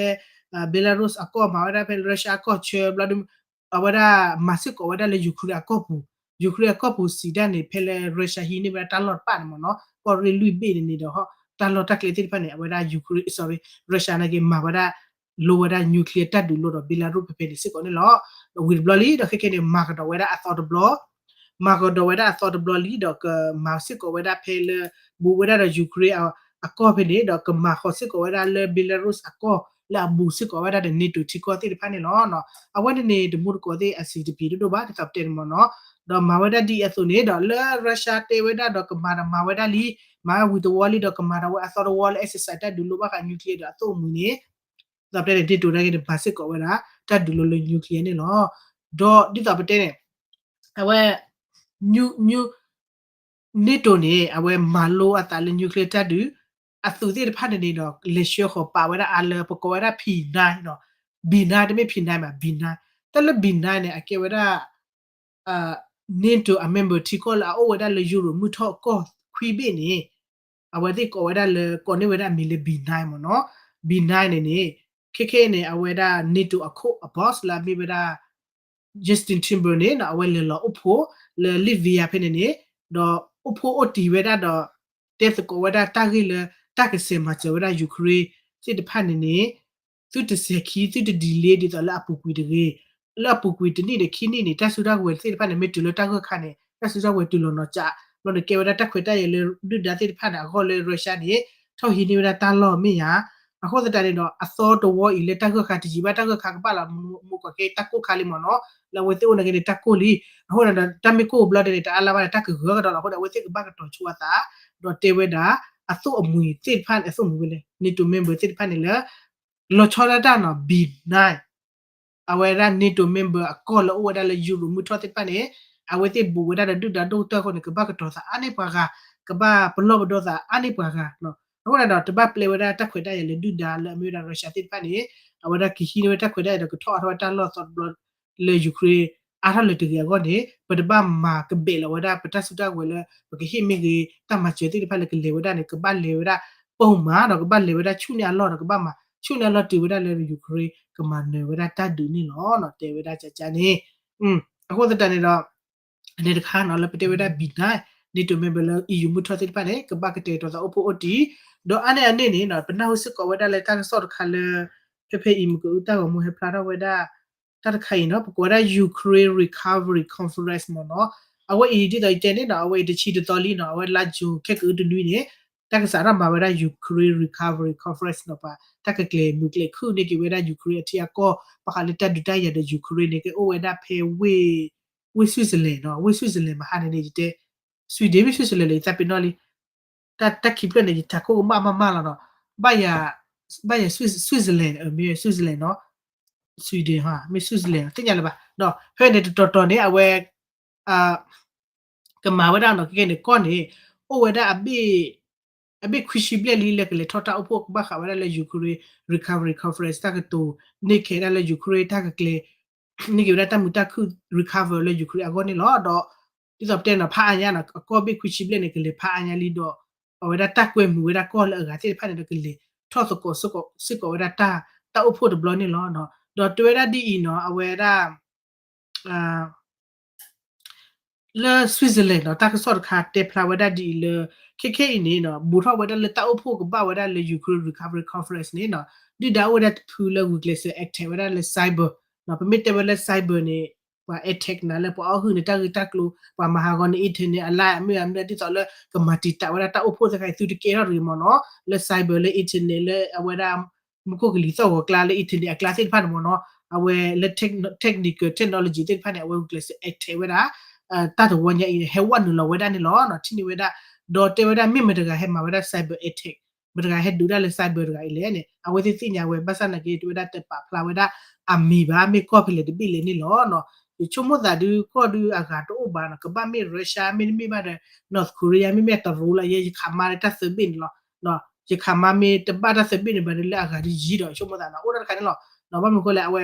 Belarus အကီၢ် မၤဝဲဒၣ်ဖဲ Russia အကီၢ်ဆၢဘျီဒီး အဝဲဒၣ်မၤစ့ၢ်ကီးဝဲဒၣ်လၢ Ukraine အကီၢ်ပူၤ Ukraine အကီၢ်ပူၤစံးဒၣ်န့ၣ် ဖဲလၢ Russia ဟံးန့ၢ်ဝဲဒၣ်တၢ်လီၢ်တဖၣ်န့ၣ်မ့ၢ်နီၤ ကီၢ်ရ့ၣ်လွံၢ်ဘ့ၣ်န့ၣ်န့ၣ်ဒီး တၢ်လီၢ်တၢ်ကျဲသ့ၣ်တဖၣ်န့ၣ် အဝဲဒၣ် Ukraine, sorry, Russia နာ်က့ မၤဝဲဒၣ် လိဝဲဒၣ် nuclear တၢ်ဒုးလိဒီး Belarus ဖဲဖဲန့ၣ်စ့ၢ်ကီးန့ၣ်လီၤ. ဒီးဝံၤတဘျီလံ ဒီးခဲခဲန့ၣ် မၤကဒီးဝဲဒၣ်အသီတဘျီ မၤကဒီးဝဲဒၣ်အသီတဘျီလံ ဒီးကမၤစ့ၢ်ကီးဝဲဒၣ်ဖဲလၢ ဘူးဝဲဒၣ်ဒီး Ukraine အကီၢ်ဖဲန့ၣ် ဒီးကမၤဃီၤစ့ၢ်ကီးဝဲဒၣ်လၢ Belarus အကီၢ် လၢအဘူးစ့ၢ်ကီးဝဲဒၣ်ဒီး NATO ထံကီၢ်သ့ၣ်တဖၣ်န့ၣ်လီၤ. အဝဲန့ၣ်န့ၣ် တမူတကိးသ့ၣ်အဆံးတပံၤဒိၣ်ဒိၣ်ဘၣ် ဒ်သိးပတဲန့ၣ်မ့ၢ်နီၤ. ဒီးမၤဝဲဒၣ်ဒ်အံၤအသိးန့ၣ် ဒီးလၢ Russia တဲဝဲဒၣ်ဒီးကမၤဒီးမၤဝဲဒၣ်လံ, မၤဝံၤတဝီလံဒီးကမၤဒီးဝဲအသီတဝီလၢ exercise တၢ်ဒုးလိဘၣ်ဃး nuclear ဒီးအသိၣ်အမှံၤန့ၣ် ဒ်သိးပတဲန့ၣ် NATO နာ်က့န့ၣ် မၤစ့ၢ်ကီးဝဲဒၣ် တၢ်ဒုးလိလၢ nuclear န့ၣ်လီၤ. ဒီးဒ်သိးပတဲန့ၣ် အဝဲ NATO န့ၣ် အဝဲမၤလိအသးလၢ nuclear တၢ်ဒုး အသုးသ့ၣ်တဖၣ်န့ၣ်န့ၣ်ဒီး လဲၤဆှၢဃီၤပာ်ဝဲဒၣ်အါလၢ ပကိးဝဲဒၣ် P nine နီၤ, B nine တမ့ၢ် P nine ဘၣ် B nine, တၢ်လၢ B nine န့ၣ် အကဲဝဲဒၣ် NATO အ member ထံကီၢ်လၢအအိၣ်ဝဲဒၣ်လၢ Europe မုၢ်ထီၣ်ကီၢ်ခွံဘ့ၣ်န့ၣ် အဝဲသ့ၣ်ကိးဝဲဒၣ်လၢ ကိးန့ၢ်ဝဲဒၣ်အမံၤလၢ B nine မ့ၢ်နီၤ. B nine န့ၣ်န့ၣ် ခဲခဲန့ၣ် အဝဲဒၣ် NATO အခိၣ်အ boss လၢအမ့ၢ်ဝဲဒၣ် Justin Timberlake န့ၣ်နီၤ အဝဲလဲၤလီၤအိၣ်ဖှိၣ်လၢ Latvia ဖဲန့ၣ်န့ၣ် ဒီးအိၣ်ဖှိၣ်အိၣ်တံၢ်ဝဲဒၣ်ဒီး တဲသကိးဝဲဒၣ်တၢ်ဂ့ၢ်လၢ တၢ်ကစဲးမၤစၢၤဝဲဒၣ် Ukraine သ့ၣ်တဖၣ်န့ၣ်န့ၣ် သုတစဲၤခံ သုတ delay ဒ်သိးလၢအပူၤကွံာ်တဂ့ၤ, လၢအပူၤကွံာ်တနံၣ်ဒီးခံနံၣ်န့ၣ် တၢ်စုတၢ်ကဝဲၤသ့ၣ်တဖၣ်န့ၣ် မ့ၢ်တုၤလၢတၢ်ဂၢၢ်ခါန့ၣ် တၢ်စုတၢ်ကဝဲၤတုၤလီၤနီၤကး ဘျီန့ၣ်ကဲဝဲဒၣ်တၢ်ခွဲးတၢ်ယာ်လၢဒုၣ်ဒါသ့ၣ်တဖၣ်န့ၣ် အဂီၢ်လၢ Russia န့ၣ် ထီၣ်ဟံးန့ၢ်ဝဲဒၣ်တၢ်လီၢ်မ့ၢ်ဧါ. အဃိသတးန့ၣ်ဒီး အသီတဝီအံၤလၢတၢ်ဂၢၢ်ခါတယံာ်ဘၣ် တၢ်ဂၢၢ်ခါကဘၣ်လီၤ မူကီၢ်ခဲတၢ်ကိၢ်ခါလံမ့ၢ်နီၤ လၢအဝဲသ့ၣ်အိၣ်နာ်က့န့ၣ် တၢ်ကိၢ်လံ. အဃိန့ၣ်ဒီး တၢ်မ့ၢ်ကိၢ်ဘျီဒဲးန့ၣ် တအါလၢၤဘၣ်န့ၣ် တၢ်ကဂၢၢ်ကဒီးလီၤ. အဃိန့ၣ် အဝဲသ့ၣ်ကဘၣ်ကတီၤဆိအသး ဒီးတဲဝဲဒၣ် အသိၣ်အမှံၤသ့ၣ်တဖၣ်န့ၣ် အသိၣ်မှံၤဝဲလဲၣ် NATO member သ့ၣ်တဖၣ်န့ၣ်လၢ လီၤဆီဒၣ်တၢ်နီၤ B nine အဝဲဒၣ် NATO member အကီၢ်လၢအိၣ်ဝဲဒၣ်လၢ Europe မုၢ်ထီၣ်သ့ၣ်တဖၣ်န့ၣ် အဝဲသ့ၣ်ဘူးဝဲဒၣ်ဒီးဒုၣ်ဒါဒိၣ်ကတၢၢ်အဃိန့ၣ် ကဘၣ်ကတီၤသးအါန့ၢ်ပှၤဂၤ, ကဘၣ်ပလီၢ်ပဒီသးအါန့ၢ်ပှၤဂၤနီၤ. အဃိန့ၣ်ဒီး တဘၣ်ပျဲဝဲဒၣ်တၢ်ခွဲးတၢ်ယာ်လၢဒုၣ်ဒါလၢအမ့ၢ်ဝဲဒၣ် Russia သ့ၣ်တဖၣ်န့ၣ် အဝဲဒၣ်ကဟံးန့ၢ်ဝဲတၢ်ခွဲးတၢ်ယာ်ဒီးကထီၣ်အါထီၣ်ဝဲတၢ်လီၢ်သီတဘျီ လၢ Ukraine အါထီၣ်လၢၤတဂ့ၤအဂီၢ်န့ၣ် ပတဘၣ်မၤကဘဲးလီၤဝဲဒၣ် ပတၢ်စုတၢ်ကဝဲၤလၢ ပကဟ့ၣ်မ့ၢ်ဂ့ၤ တၢ်မၤစၢၤသ့ၣ်တဖၣ်လၢကလဲၤဝဲဒၣ်န့ၣ် ကဘၣ်လဲၤဝဲဒၣ် ပိာ်မၤဒီး ကဘၣ်လဲၤဝဲဒၣ်ဆူၣ်န့ၢ်အလီၢ်ဒီး ကဘၣ်မၤဆူၣ်န့ၢ်အလီၢ်တုၤဝဲဒၣ်လၢ Ukraine ကမၤနၢၤဝဲဒၣ်တၢ်ဒုးန့ၣ်လီၤနီၤ တဲဝဲဒၣ်ကကန့ၣ်. အဃိသတးန့ၣ်ဒီး အန့ၣ်တခါနီၤ လၢပတဲဝဲဒၣ် B nine, NATO member လၢ EU မုၢ်ထီၣ်သ့ၣ်တဖၣ်န့ၣ် ကဘၣ်ကတဲာ်ကတီၤသးအိၣ်ဖှိၣ်အိၣ်တံၢ်, ဒီးအါန့ၢ်အန့ၣ်န့ၣ်နီၤ ပနၢ်ဟူစ့ၢ်ကီးဝဲဒၣ်လၢတၢ်ကစီၣ်တခါလၢ ဖဲဖဲအံၤ မုၢ်ကအုတၢ်ဂီၤမူဟဲဖျါထီၣ်ဝဲဒၣ် တၢ်တခါအံၤနီၤ ပကိးဝဲဒၣ် Ukraine Recovery Conference မ့ၢ်နီၤ. အဝဲအံၤဒ်သိးယတဲန့ၣ်နီၤ အဝဲအံၤတဆံတသီလံနီၤ အဝဲလါ June ခဲကအုတနွံန့ၣ် တၢ်ကစးထီၣ်မၤဝဲဒၣ် Ukraine Recovery Conference နီၤ ပှၤတၢ်ကကျဲၤမုာ်ကျဲၤခုၣ်န့ၢ်က့ၤဝဲဒၣ် Ukraine အထံအကီၢ် ဘၣ်ဃးလၢတၢ်ဒုးတၢ်ယၤဒီး Ukraine န့ၣ် ကအိၣ်ဝဲဒၣ်ဖဲဝ့ၢ် ဝ့ၢ် Switzerland နီၤ ဝ့ၢ် Switzerland မဟါန့ၣ်န့ၣ် ယတဲ Sweden မ့ၢ် Switzerland လၢယသးပ့ၤနီၣ်လံ တၢ်ခံဖျၢၣ်န့ၣ် ယထးခိၣ်ကဘၣ်မးမးလီၤနီၤ ဘၣ်ယၤ Switzerland မ့ၢ် Switzerland နီၤ Sweden မ့ၢ် Switzerland သ့ၣ်ညါလၢၤဘၣ် ဖဲန့ၣ်တတီၤတီၤန့ၣ် အဝဲ ကမၤဝဲဒၣ်နီၤ ခဲကဲန့ၣ် ကီၢ်န့ၣ် အိၣ်ဝဲဒၣ် အဘ့ၣ်ခွံဆံဘျဲၣ်လံ လၢကလဲၤထီၣ်တၢ်အိၣ်ဖှိၣ်ကဘၣ်ဃးဝဲဒၣ်လၢ Ukraine Recovery Conference တၢ်ကတိၤန့ၢ်ခဲဒၣ်လၢ Ukraine တၢ်ကကျဲၤ န့ၢ်က့ၤဝဲဒၣ်တၢ်မုာ်တၢ်ခုၣ် recover လၢ Ukraine အဂီၢ်န့ၣ်လီၤ. ဒီးဒ်သိးပတဲနီၤ ဖးအါညါနီၤ အကီၢ်ဘ့ၣ်ခွံဆံဘျဲၣ်န့ၣ် ကလဲၤဖးအါညါလံဒီး အဝဲဒၣ်တၢ်ကွဲမုာ်ဝဲဒၣ်ကီၢ်လၢအဂၤသ့ၣ်တဖၣ်န့ၣ်ဒီး ကလဲၤထီၣ်သကိးစ့ၢ်ကီးဝဲဒၣ်တၢ် တၢ်အိၣ်ဖှိၣ်တဘျီန့ၣ်လီၤ. ဒီးတဲဝဲဒၣ်ဒ်အံၤနီၤ အဝဲဒၣ် လၢ Switzerland နီၤ တၢ်ကစီၣ်တခါတဲဖျါဝဲဒၣ်ဒ်အံၤလၢ ခဲခဲအံၤန့ၣ်နီၤ ဘူးထီၣ်ဝဲဒၣ်လၢတၢ်အိၣ်ဖှိၣ်ကဘၣ်ဝဲဒၣ်လၢ Ukraine Recovery Conference န့ၣ်နီၤ ဒုၣ်ဒါအိၣ်ဝဲဒၣ်တဖုလၢဂုာ်ကျဲးစၢး attack ဝဲဒၣ်လၢ cyber နီၤ ပမ့ၢ်တဲဝဲလၢ cyber န့ၣ် ပှၤ attack နၤလၢပှၤအီၣ်ဟုၣ်န့ၣ် တၢ်ဂ့ၢ်တၢ်ကျိၤ ပှၤမၤဟးဂီၤန့ၣ် internet အ line အမ့ၢ်အမ့ၢ်ဒ်သိးလၢ ကမၤတံာ်တာ်ဝဲဒၣ်တၢ်အိၣ်ဖှိၣ်သ့ၣ်တဖၣ် သုတကဲထီၣ်တဂ့ၤမ့ၢ်နီၤ လၢ cyber လၢ internet လၢအဝဲဒၣ် မူခိၣ်ကလံၤသီၣ်ဂီၤကျါလၢ internet အကျါသ့ၣ်တဖၣ်န့ၣ်မ့ၢ်နီၤ အဝဲလၢ technical technology သ့ၣ်တဖၣ်န့ၣ် အဝဲဂုာ်ကျဲးစၢး attack ဝဲဒၣ် တၢ်တဝီညါအံၤ ဟဲဝဲနုာ်လီၤဝဲဒၣ်န့ၣ်လီၤ ထံၣ်န့ၢ်ဝဲဒၣ် ဒီးတဲဝဲဒၣ်မ့ၢ်မတဂၤဟဲမၤဝဲဒၣ် cyber attack မတဂၤဟဲဒုးဒၣ်လၢ cyber တဂၤအံၤလဲၣ်န့ၣ် အဝဲသ့ၣ်သ့ၣ်ညါဝဲ ဘၣ်ဆၣ်နာ်က့ တဝဲဒၣ်တပာ်ဖျါဝဲဒၣ်အမံၤဘၣ် မ့ၢ်ကီၢ်ဖဲလဲၣ်တဘ့ၣ်လဲၣ်န့ၣ်လီၤ. ယဆိကမိၣ်သးဒုးကီၢ်ဒုးအဂၤတအိၣ်ဘၣ်နီၤ ကဘၣ်မ့ၢ် Russia မ့တမ့ၢ်ဘၣ်ဒီး North Korea မ့မ့ၢ်တရူးလီၤ ယဲယခးမါလၢတၢ်သၢဘ့ၣ်န့ၣ်လီၤ ယခးမါမ့ၢ်တဘၣ်တၢ်သၢဘ့ၣ်န့ၣ်ဘၣ်ဒီးလၢအဂၤဒုးယံၤဒီး ယဆိကမိၣ်သးနီၤ အိၣ်ဒၣ်တခါန့ၣ်လီၤ. ဘၣ်မနုၤအဃိလဲၣ် အဝဲ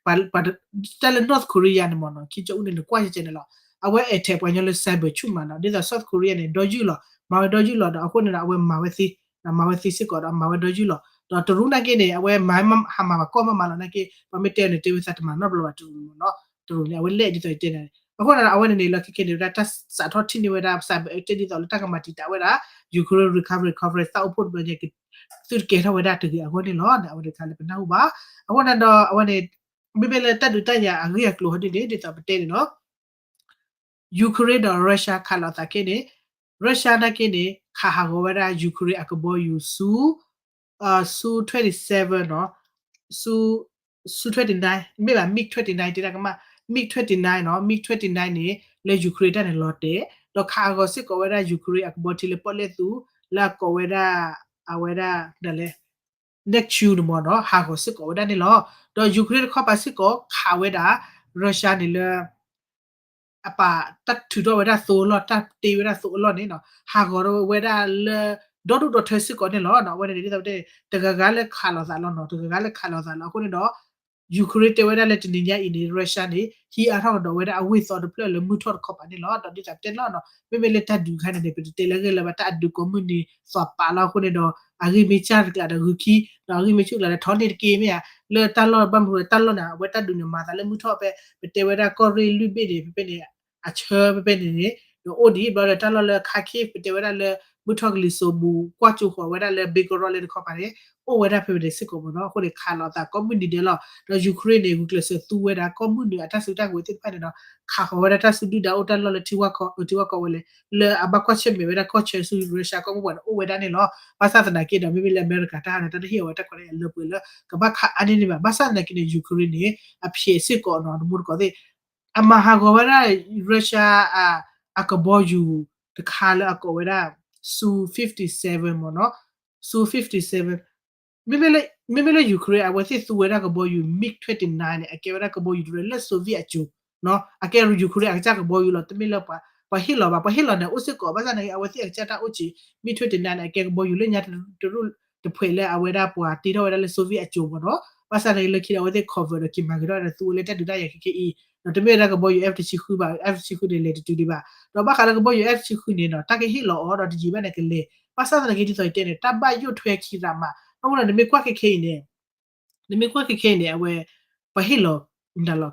ပှၤ တၢ်လၢ North Korea န့ၣ်မ့ၢ်နီၤ ခံကၠီအူန့ၣ် နကွၢ်ယဲကဲန့ၣ်လီၤ အဝဲ attack ပှၤကညီလၢ cyber ဆူၣ်မးနီၤ ဒ်သိး South Korea န့ၣ် ဒီယုၢ်လီၤ မၤဝဲဒီယုၢ်လီၤဒီး အဃိန့ၣ်ဒီး အဝဲမၤဝဲသ့ မၤဝဲသ့စ့ၢ်ကီးဒီး မၤဝဲဒီယုၢ်လီၤ ဒီးတရူးနာ်က့န့ၣ် အဝဲမၤဟးမၤဘၣ်ကီၢ်မးမးလီၤနာ်က့ ပှၤမ့ၢ်တဲန့ၣ် တဲဝဲသးတမၤနီတဘျီဘၣ်တရူးန့ၣ်မ့ၢ်နီၤ တရူးန့ၣ် အဝဲလဲၣ်ဒ်သိးယတဲန့ၣ် အဃိန့ၣ်ဒီး အဝဲန့ၣ်န့ၣ်လီၤ ခဲကဲန့ၣ်ဝဲဒၣ် တၢ်စးထီၣ်ထံၣ်န့ၢ်ဝဲဒၣ် cyber attack ဒ်သိးလၢတၢ်ကမၤတံာ်တာ်ဝဲဒၣ် Ukraine Recovery Conference တၢ်အိၣ်ဖှိၣ်တဘျီညါ သုတကဲထီၣ်ဝဲဒၣ်တဂ့ၤအဂီၢ်န့ၣ်လီၤ. အဝဲတခါလၢပနၢ်ဟူဘၣ်. အဃိန့ၣ်ဒီး အဝဲန့ၣ် မ့မ့ၢ်လၢတၢ်ဒုးတၢ်ယၤအဂ့ၢ်အကျိၤဟီဒ်န့ၣ် ဒ်သိးပတဲန့ၣ်လီၤ. Ukraine ဒီး Russia ခးလိာ်သးခဲန့ၣ် Russia နာ်က့န့ၣ် ခးဟးဂီၤဝဲဒၣ် Ukraine အကဘီယူၤဆူ ဆူ twenty seven နီၤ, ဆူ ဆူ twenty nine မ့ၢ်ဘၣ် MiG twenty nine တဲဒၣ်ကမၣ် MiG twenty nine နီၤ, MiG twenty nine န့ၣ် လၢ Ukraine တၢ်န့ၣ်လီၤတဲာ်, ဒီးခးဟးဂီၤစ့ၢ်ကီးဝဲဒၣ် Ukraine အကဘီထံလၢပီၣ်လဲၣ်သူ လၢအကိးဝဲဒၣ် အဝဲဒၣ်ဒ်လဲၣ် Neptune န့ၣ်မ့ၢ်နီၤ, ဟးဂီၤစ့ၢ်ကီးဝဲဒၣ်န့ၣ်လီၤ. ဒီး Ukraine တခီပၤစ့ၢ်ကီး ခးဝဲဒၣ် Russia န့ၣ်လၢ အပာ်တၢ်ထုးထီၣ်ဝဲဒၣ်သိအလီၢ် တၢ်တ့ဝဲဒၣ်သိအလီၢ်န့ၣ်နီၤ, ဟးဂီၤဝဲဒၣ်လၢ ဒီဒူၣ်ဒီထၢစ့ၢ်ကီးန့ၣ်လီၤ. အဝဲန့ၣ်ဒ်သိးပတဲ တဂၤဂၤလၢခးလိာ်သးလီၤနီၤ, တဂၤဂၤလၢခးလိာ်သးလီၤ. အဃိန့ၣ်ဒီး Ukraine တဲဝဲဒၣ်လၢတနံၤညါအံၤန့ၣ် Russia န့ၣ် ဟံးအါထီၣ်ကဒီးဝဲဒၣ်အဝ့ၢ်သီတဖျၢၣ်လၢမုၢ်ထီၣ်တခီပၤန့ၣ်လီၤ. ဒီးဒ်သိးပတဲလီၤနီၤ, မ့မ့ၢ်လၢတၢ်ဒုးခါန့ၣ်န့ၣ် ပတတဲလၢအဂ့ၢ်လၢၤဘၣ်, တၢ်အဒုးကိးမုၢ်နံၤသီးပာ်လီၤ. အဃိန့ၣ်ဒီး အဂံၢ်မ့ၢ်စၢ်တကျးဒီးဂုာ်ခံ, ဒီးအဂံၢ်မ့ၢ်ဆူၣ်ကျးဒီးထီၣ်န့ၢ်တက့ၢ်မ့ၢ်ဧါ, လၢတၢ်လီၢ်ဘၣ်မနုၤတၢ်လီၢ်န့ၣ် အဝဲတၢ်ဒုးန့ၣ်မၤသးလၢမုၢ်ထီၣ်ဖဲ ပတဲဝဲဒၣ်ကီၢ်ရ့ၣ်လွံၢ်ဘ့ၣ်န့ၣ် ဖဲဖဲန့ၣ် အဆၢဖဲဖဲန့ၣ်န့ၣ် ဒီးအိၣ်ဒံးဘျီဒီးတၢ်လီၢ်လၢခါခ့ ပတဲဝဲဒၣ်လၢ မုၢ်ထီၣ်ကလံၤစိးဘူး ကွၢ်ကၠိဃီၤဝဲဒၣ်လၢ Belgorod လၢတခီပၤန့ၣ် အိၣ်ဝဲဒၣ်ဖဲဖဲန့ၣ်စ့ၢ်ကီးမ့ၢ်နီၤ. အဃိန့ၣ် ခးလိာ်သးကိးမုၢ်နံၤဒဲးလီၤ. ဒီး Ukraine န့ၣ် ဂုာ်ကျဲးစၢးသူဝဲဒၣ် ကိးမုၢ်နံၤအတၢ်စုတၢ်ကဝဲၤသ့ၣ်တဖၣ်န့ၣ်ဒီး ခးဃီၤဝဲဒၣ်တၢ်စုဒုၣ်ဒါအိၣ်တၢ်လီၢ်လၢထံဝၣ်ကီၢ် ထံဝၣ်ကီၢ်ဝဲလဲၣ် လၢအဘၣ်ကွၢ်ဆၢၣ်မဲာ်ဝဲဒၣ်ကီၢ်ဆၢဆူ Russia ကီၢ်မိၢ်ပှၢ်န့ၣ် အိၣ်ဝဲဒၣ်န့ၣ်လီၤ. ဘၣ်ဆၣ်သနာ်က့ဒီး မ့မ့ၢ်လၢအမဲရကၤတၢ်ဟးန့ၣ် တၢ်တဟ့ၣ်အဝဲတၢ်ခွဲးတၢ်ယာ်လၢပှဲၤလၢ ကဘၣ်ခးအါန့ၢ်န့ၣ်ဘၣ်. ဘၣ်ဆၣ်သနာ်က့န့ၣ် Ukraine န့ၣ် အဖျဲးစ့ၢ်ကီးနီၤ တမူတကိးသ့ၣ် အမၤဟးဂီၤဝဲဒၣ် Russia အကဘီယူၤတခါလၢအကိးဝဲဒၣ် Su fifty seven မ့ၢ်နီၤ, Su fifty seven မ့မ့ၢ်လၢ Ukraine အဝဲသ့ၣ်သူဝဲဒၣ်ကဘီယူၤ MiG twenty nine န့ၣ် အကဲဝဲဒၣ်ကဘီယူၤတရၢလၢ Soviet အစိၤနီၤ, အကဲ Ukraine အကစၢ်ကဘီယူၤလီၤ. တမ့ၢ်လၢပှၤဟ့ၣ်လီၤဘၣ်, ပှၤဟ့ၣ်လီၤန့ၣ် အိၣ်စ့ၢ်ကီး ဘၣ်ဆၣ်သနာ်က့ အဝဲသ့ၣ်အကစၢ်တၢ်အိၣ်က့ၤ MiG twenty nine န့ၣ် အကဲကဘီယူၤလၢညါတရူၢ်တဖှဲးလၢအဝဲဒၣ်ပှၤတ့ထီၣ်ဝဲဒၣ်လၢ Soviet အစိၤမ့ၢ်နီၤ. ဘၣ်ဆၣ်သနာ်က့လၢခံဒီး အဝဲသ့ၣ် convert ဒီးက့ၤမၤဂ့ၤထီၣ်ဝဲဒၣ်သူဝဲလၢတၢ်ဒုးတၢ်ယၤခဲခဲအံၤ ဒီးတမ့ၢ်ဝဲဒၣ်ကဘီယူၤ F တဆံဃုဘၣ်, F တဆံဃုန့ၣ် လဲၤတတုၤဒံးဘၣ်. ဒီးဘၣ်ဃးလၢကဘီယူၤ F တဆံဃုန့ၣ်နီၤ တၢ်ကဟ့ၣ်လီၤအီၤဒီးတယံာ်ဘၣ်န့ၣ်ကလဲၤ, ဘၣ်ဆၣ်သနာ်က့ဒ်သိးယတဲန့ၣ် တၢ်ဘၣ်ယိၣ်ထွဲခံရးမး, ဘၣ်မနုၤဒီးနမ့ၢ်ကွၢ်ခဲခဲအံၤန့ၣ် နမ့ၢ်ကွၢ်ခဲခဲအံၤန့ၣ် အဝဲ ပှၤဟ့ၣ်လီၤ မတၤလီၤ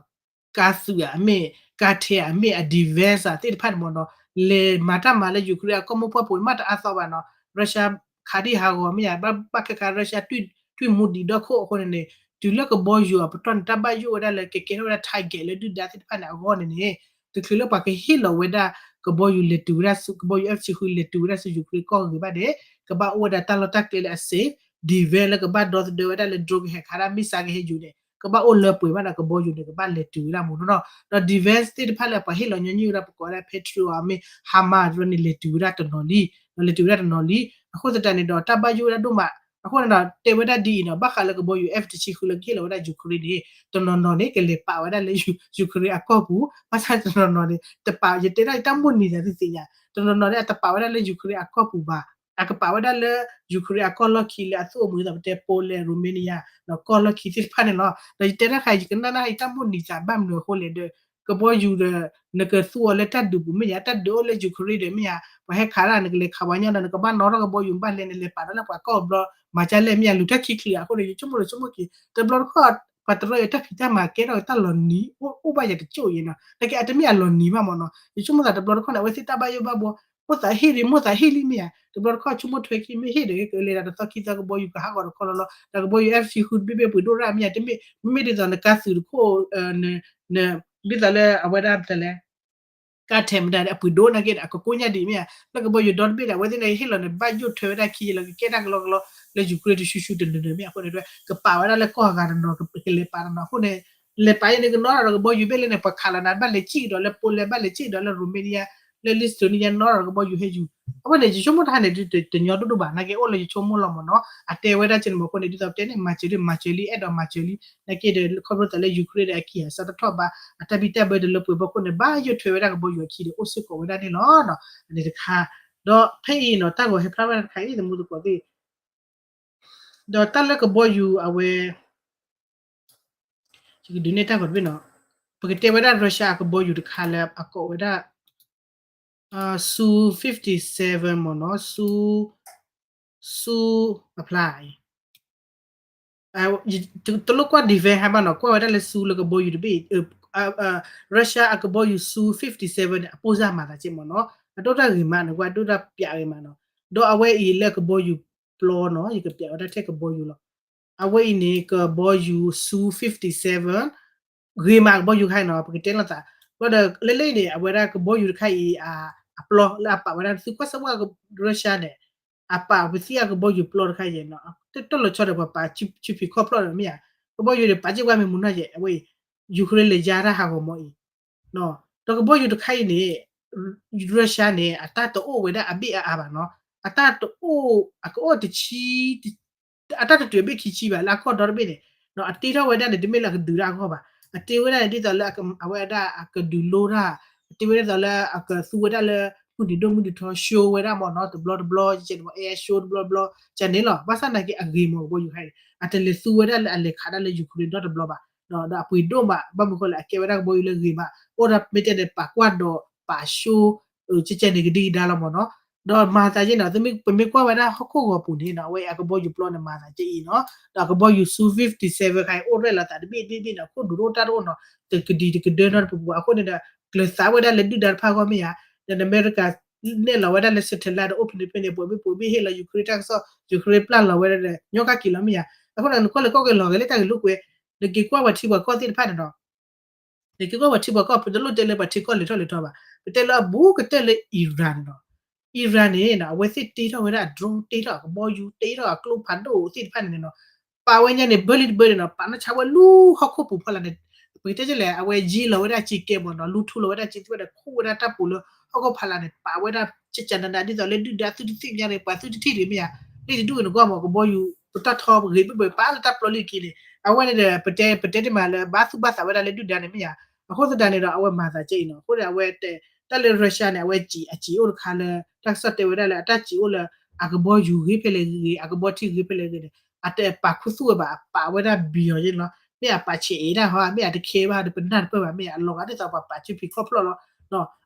ကါသုးဧါ အမ့ၢ် ကါထဲဧါ အမ့ၢ်အ defense သ့ၣ်တဖၣ်န့ၣ်မ့ၢ်နီၤ, လဲၤမၤတၢ်မၤလၢ Ukraine အကီၢ်မိၢ်ပှၢ်ပူၤမးတအါသီဘၣ်နီၤ, Russia ခးဒံၣ်ဟးဂီၤမ့ၢ်ဧါ, ဘၣ်ဘၣ်ခဲခါ Russia တွံၢ်မူဒံးဒီခိၣ်အဃိန့ၣ်န့ၣ် တုၤလၢကဘီယူၤအပတီၢ်န့ၣ် တၢ်ဘၣ်ယိၣ်ဝဲဒၣ်လၢကကဲထီၣ်ဝဲဒၣ် target လၢဒုၣ်ဒါသ့ၣ်တဖၣ်န့ၣ်အဂီၢ်န့ၣ်န့ၣ် တချုးလၢပှၤကဟ့ၣ်လီၤဝဲဒၣ် ကဘီယူၤလဲၤတုၤဝဲဒၣ်ဆူ ကဘီယူၤ F တဆံဃု လဲၤတုၤဝဲဒၣ်ဆူ Ukraine ကီၢ်ဂ့ၤဘၣ်န့ၣ် ကဘၣ်အိၣ်ဝဲဒၣ်တၢ်လီၢ်တၢ်ကျဲလၢအ safe, defense လၢကဘၣ်ဒီသဒၢဝဲဒၣ်လၢ drone ကဟဲခးဒၣ် missile ကဟဲယူၤန့ၣ် ကဘၣ်အိၣ်လၢပှဲၤဘၣ်ဒီးကဘီယူၤန့ၣ် ကဘၣ်လဲၤတုၤဝဲဒၣ်မ့ၢ်နီၤ. ဒီး defense သ့ၣ်တဖၣ်လၢပှၤဟ့ၣ်လီၤညီနုၢ်ဝဲဒၣ် ပကိးဝဲဒၣ် Patriot မ့ၢ် HIMARS န့ၣ် လဲၤတုၤဝဲဒၣ်တနီၤလံ, ဒီးလဲၤတုၤဝဲဒၣ်တနီၤလံ. အဃိသတးန့ၣ်ဒီး တၢ်ဘၣ်ယိၣ်ဝဲဒၣ်ဒိၣ်မး, အဃိန့ၣ်ဒီး တဲဝဲဒၣ်ဒ်အံၤနီၤ, ဘၣ်ဃးလၢကဘီယူၤ F တဆံဃုလၢကဟ့ၣ်လီၤဝဲဒၣ် Ukraine န့ၣ် တနီၤနီၤန့ၣ် ကလဲၤပာ်ဝဲဒၣ်လၢ Ukraine အကီၢ်ပူၤ, ဘၣ်ဆၣ်တနီၤနီၤန့ၣ် တပာ်, ယတဲဒၣ်ယတၢ်မိၣ်နံၤသးသုသ့ၣ်ညါ, တနီၤနီၤန့ၣ် အတပာ်ဝဲဒၣ်လၢ Ukraine အကီၢ်ပူၤဘၣ်, အကပာ်ဝဲဒၣ်လၢ Ukraine အကီၢ်လီၢ်ခံလၢအသူၣ်အိၣ်မူဒ်သိးပတဲ Poland, Romania ဒီးကီၢ်လီၢ်ခံသ့ၣ်တဖၣ်န့ၣ်လီၤ. ဒီးယတဲဒၣ်ဃါ ယကနၣ်နၢ်ဟါ ယတၢ်မိၣ်နံၤသးဘၣ်မနုၤအဃိလဲၣ်ဒီး ကဘီယူၤဒီး နကသူအီၤလၢတၢ်ဒုးပူၤမ့ၢ်ယါ, တၢ်ဒုးအိၣ်လၢ Ukraine ဒီးမ့ၢ်ယါ, ပှၤဟဲခးဒၣ် နကလဲၤခးပှၤညီဒီး နကဘၣ်နီၣ်ထီၣ်ကဘီယူၤ ဘၣ်လဲၤ နလဲၤပာ်ထီၣ်လၢပှၤကီၢ်ဘျီ မၤကလဲၣ်မ့ၢ်ယါ, လူၤတၢ်ခံချံအဃိန့ၣ် ယဆိကမိၣ်ဒီးဆိကမိၣ်က့ၤ တဘျီတခီၣ် ပှၤတရၢအတၢ်ဖံးတၢ်မၤကဲထီၣ်တၢ်လီၤနံၤ အိၣ်ဘၣ်ယၤတကၠိၣ်အံၤနီၤ, နာ်က့အတမ့ၢ်အလီၤနံၤဘၣ်မ့ၢ်နီၤ, ယဆိကမိၣ်သးတဘျီတခီၣ်န့ၣ် အဝဲသ့ၣ်တၢ်ဘၣ်ယိၣ်ဘၣ်ဘှီ မိၣ်သးဟ့ၣ်ဒံး မိၣ်သးဟ့ၣ်လံမ့ၢ်ဧါ, တဘျီတခီၣ်ဆိကမိၣ်ထွဲခံမ့ၢ်ဟ့ၣ်ဒီး ကလဲၤဒၣ်တသီခံသီကဘီယူၤကဟးဂီၤတခီလီၤလီၤ, ဒီးကဘီယူၤ F တဆံဃု တဘ့ၣ်ဘ့ၣ်ပှ့ၤဒိၣ်ရၣ်မ့ၢ်ဧါ, တမ့ၢ် မ့မ့ၢ်ဒ်သိးနကါသုးတခိၣ် ဒ်သိးလၢအဝဲဒၣ်တလဲ ကါထဲမတၤန့ၣ် အပှ့ၤဒိၣ်နာ်က့ဒီး အကကိးညါဒံးမ့ၢ်ဧါ, လၢကဘီယူၤဒီတဘ့ၣ်န့ၣ် အဝဲသ့ၣ်န့ၣ်ဟ့ၣ်လီၤန့ၣ် ဘၣ်ယိၣ်ထွဲဝဲဒၣ်ခံယလီၤ ကကဲတၢ်ကလီကလီ လၢ Ukraine တဆူၣ်ဆူၣ်တနၢၤနၢၤမ့ၢ်အဃိန့ၣ် ကပာ်ဝဲဒၣ်လၢကီၢ်ဂၤတနီၤ ကလဲၤပာ်တနီၤအဃိန့ၣ် လဲၤပာ်ယဲန့ၣ် ကနီၣ်ဒီးကဘီယူၤဘ့ၣ်လၢန့ၣ် ပှၤခးလီၤနၤ ဘၣ်လဲၤစံၣ်ဒီးလၢ Poland ဘၣ်လဲၤစံၣ်ဒီးလၢ Romania လၢ Lithuania နီၣ်ဒီးကဘီယူၤဟဲယူၤ, အဝဲန့ၣ် ယဆိကမိၣ်တၢ်န့ၣ် တညီဒိၣ်ဒိၣ်ဘၣ် နာ်က့အိၣ်လၢယဆိကမိၣ်လီၤမ့ၢ်နီၤ, အတဲဝဲဒၣ်ကဲန့ၣ်မ့ၢ်အဃိန့ၣ် ဒ်သိးပတဲန့ၣ် မၤစၢၤလံ မၤစၢၤလံ အဲၣ်ဒိးမၤစၢၤလံ, နာ်က့ဒီး ခီဖျိသးလၢ Ukraine ဒီးအခံဂၤစးထီၣ်ထီၣ်ဘၣ် အတၢ်ဘံၣ်တၢ်ဘၢတလၢပှဲၤဘၣ်အဃိန့ၣ် ဘၣ်ယိၣ်ထွဲဝဲဒၣ်ကဘီယူၤအခံဒီး အိၣ်စ့ၢ်ကီးဝဲဒၣ်န့ၣ်လီၤ. အန့ၣ်တခါ, ဒီးဖဲအံၤနီၤ တၢ်ဂီၤဟဲဖျါဝဲဒၣ်တခါအံၤ သမူသကိးသ့ၣ် ဒီးတၢ်လၢကဘီယူၤအဝဲ ယကဒုးနဲၣ်တၢ်ဂီၤတဘ့ၣ်နီၤ, ပကတဲဝဲဒၣ် Russia အကဘီယူၤတခါလၢအကိးဝဲဒၣ် Su fifty seven မ့ၢ်နီၤ, Su, Su အဖျါအံၤ တလိၣ်ကွၢ် defense ဟဲဘၣ်နီၤ, ကွၢ်ဝဲဒၣ်လၢ Su လၢကဘီယူၤတဘ့ၣ်, Russia အကဘီယူၤ Su fifty seven န့ၣ် အပိၢ်စၢ်မၤသးကဲမ့ၢ်နီၤ, အဒိၣ်တၢ်ဂ့ၤမးန့ၣ် ကွၢ်ဒိၣ်တၢ်ပျးဂ့ၤမးနီၤ, ဒီးအဝဲအံၤလၢကဘီယူၤပျီနီၤ ယကပျးဝဲဒၣ်ထဲကဘီယူၤလီၤ. အဝဲအံၤန့ၣ် ကဘီယူၤ Su fifty-seven ဂ့ၤမးကဘီယူၤခါအံၤနီၤ ပကတဲလိာ်သး ဘၣ်ဒီးလၢလၢအံၤန့ၣ် အဝဲဒၣ်ကဘီယူၤတခါအံၤ အပျီလၢအပာ်ဝဲဒၣ် သုကွၢ်စၢ်ဝဲ Russia န့ၣ် အပာ်ပသံအကဘီယူၤပျီတခါအံၤနီၤ တၢ်လီၤဆီဒီးပှၤပာ်ဆူဖံးခီၣ်ဖျီၣ်ဒီးမ့ၢ်ဧါ ကဘီယူၤန့ၣ် ပာ်က့ၢ်ဝဲမ့ၢ်မူနီၢ်ယဲၢ် အဝဲအံၤ Ukraine လဲၤယါတၢ်ဟးဂီၤမီၤအံၤ ဒီးကဘီယူၤတခါအံၤန့ၣ် Russia န့ၣ် အတၢ်တအိၣ်ဝဲဒၣ်အဘ့ၣ်အအါဘၣ်နီၤ အတၢ်တအိၣ် အကအိၣ်တဆံ အတၢ်တတုၤအဘ့ၣ်ခံဆံဘၣ် လၢအကီၢ်ဒီတဘ့ၣ်န့ၣ် အတ့ထီၣ်ဝဲဒၣ်န့ၣ် တမ့ၢ်လၢအကဒုးတၢ်အဂီၢ်ဘၣ် အတ့ဝဲဒၣ်န့ၣ် ဒ်သိးလၢ အဝဲဒၣ်အကဒုးလိတၢ် အတ့ဝဲဒၣ်ဒ်သိးလၢ အကသူဝဲဒၣ်လၢ မုၢ်နံၤဒိၣ်မုၢ်နံၤထီ show ဝဲဒၣ်မ့ၢ်နီၤ တဘျီတဘျီ ကဲန့ၣ်မ့ၢ် air show တဘျီတဘျီ ကဲန့ၣ်လီၤ ဘၣ်ဆၣ်သနာ်က့အဂ့ၤမ့ၢ်ကဘီယူၤခါအံၤန့ၣ် အတလဲၤသူဝဲဒၣ်လၢအလဲၤခးဒၣ်လၢ Ukraine ဒီတဘျီဘၣ် ဒီးအပှ့ၤဒိၣ်မး ဘၣ်မနုၤဃိလဲၣ် အကဲဝဲဒၣ်ကဘီယူၤလၢဂ့ၤမး အိၣ်ဒီးမ့ၢ်တဲန့ၣ် ပာ်ကွၢ်ဒီးပာ် show ကဲန့ၣ်ကဒံကဒါလီၤမ့ၢ်နီၤ ဒီးမၤသးယဲနီၤ ပမ့ၢ်ကွၢ်ဝဲဒၣ်ဟီၣ်ခိၣ်ဂီၤပူၤန့ၣ်နီၤ အဝဲအကဘီယူၤပျီန့ၣ် မၤသးကဲအံၤနီၤ ဒီးအကဘီယူၤ Su fifty-seven ခါအံၤ အိၣ်ရဲၣ်လီၤသးတဘ့ၣ်တဘ့ၣ်ဘ့ၣ်နီၤ ခိၣ်ဒူးတအိၣ်တၢ်တအိၣ်နီၤ တကဒံတကဒၢနီတပူၤပူၤ အဃိန့ၣ်ဒီး ကျၢၤသးဝဲဒၣ်လၢဒုၣ်ဒါတဖၣ်အဂီၢ်မ့ၢ်ဧါ ဒီးအမဲရကၤ နဲၣ်လီၤဝဲဒၣ်လၢ satellite ဒီးအိၣ်ဖဲန့ၣ်ဖဲန့ၣ် ပှဲၤဘ့ၣ်ပှဲၤဘ့ၣ်ဟ့ၣ်လီၤ Ukraine တၢ်ကစီၣ် Ukraine ပျၢ်လီၤဝဲဒၣ်ဒီး ညီကၣ်က့ၤလီၤမ့ၢ်ဧါ အဃိန့ၣ် နကွၢ်လၢကီၢ်က့ၤလီၤဂဲၤလၢတၢ်ဂ့ၢ်လိာ်ကွဲ နက့ၤကွၢ်ပှၤထံပှၤကီၢ်သ့ၣ်တဖၣ်န့ၣ်ဒီး နက့ၤကွၢ်ပှၤထံပှၤကီၢ် ပတလိၣ်တဲလၢပှၤထံကီၢ်လဲၤထီၣ်လဲၤထီဘၣ် ပတဲလၢအဘူးကတၢၢ်လၢ Iran န့ၣ်ဒီး Iran န့ၣ် အဝဲသ့ၣ်တ့ထီၣ်ဝဲဒၣ်အ drone တ့ထီၣ်အကဘီယူၤ တ့ထီၣ်အကျိဖးဒိၣ်သ့ၣ်တဖၣ်န့ၣ်န့ၣ်နီၤ ပာ်ဝဲညါန့ၣ် ဘၢလံတဘၢန့ၣ်နီၤ ပာ်နီၢ်ဆါဝဲလူၤဟီၣ်ခိၣ်ပူၤဖီလာ်န့ၣ် ပကတဲလဲၣ် အဝဲယံၤလီၤဝဲဒၣ်စ့ကဲမ့ၢ်နီၤ လူၤထူလီၤဝဲဒၣ်စ့သ့ၣ်တဖၣ်ဒီး ခူၣ်ဝဲဒၣ်တၢ်ပူၤလၢဟီၣ်ခိၣ်ဖီလာ်န့ၣ် ပာ်ဝဲဒၣ် ကကနန ဒ်သိးလၢဒုၣ်ဒါသုတသ့ၣ်ညါန့ၣ် ပှၤသုတထံၣ်တဂ့ၤမ့ၢ်ဧါ လံာ်တဒူၣ်န့ၣ်ကွၢ်မ့ၢ် ကဘီယူၤ ပတၢ်ထီပဂ့ၤဘၣ်ဘၣ်ပာ်လၢတၢ်ပျီလံတက့ၢ်န့ၣ် အဝဲန့ၣ်ဒီး ပတဲ ပတဲတ့ၢ်မးလၢ ဘၣ်သူၣ်ဘၣ်သးဝဲဒၣ်လၢဒုၣ်ဒါန့ၣ်မ့ၢ်ဧါ အဃိသတးန့ၣ်ဒီး အဝဲမၤသးကဲအံၤနီၤ အဃိန့ၣ် အဝဲတဲ တၢ်လၢ Russia န့ၣ် အဝဲစံး အစံးအိၣ်တခါလၢ တၢ်ကစီၣ်တဲဝဲဒၣ်လၢအတၢ်စံးအိၣ်လၢ အကဘီယူၤဂ့ၤဖဲလဲၣ်ဂ့ၤ အကဘီထံဂ့ၤဖဲလဲၣ်ဂ့ၤန့ၣ် အတပာ်ခူသူၣ်ဝဲဘၣ် အပာ်ဝဲဒၣ်ဘံၤအီၤန့ၣ်လီၤ မ့ၢ်အပာ်ဆဲးအ့ၣ်တၢ်ဟီ မ့ၢ်အတခဲဘၣ်ဒီးပနၢ်တပၢၢ်ဘၣ် မ့ၢ်အလီၤဂာ်ဒ်သိးပှၤပာ်ဆူဖံးခီၣ်ဖျီၣ်လီၤ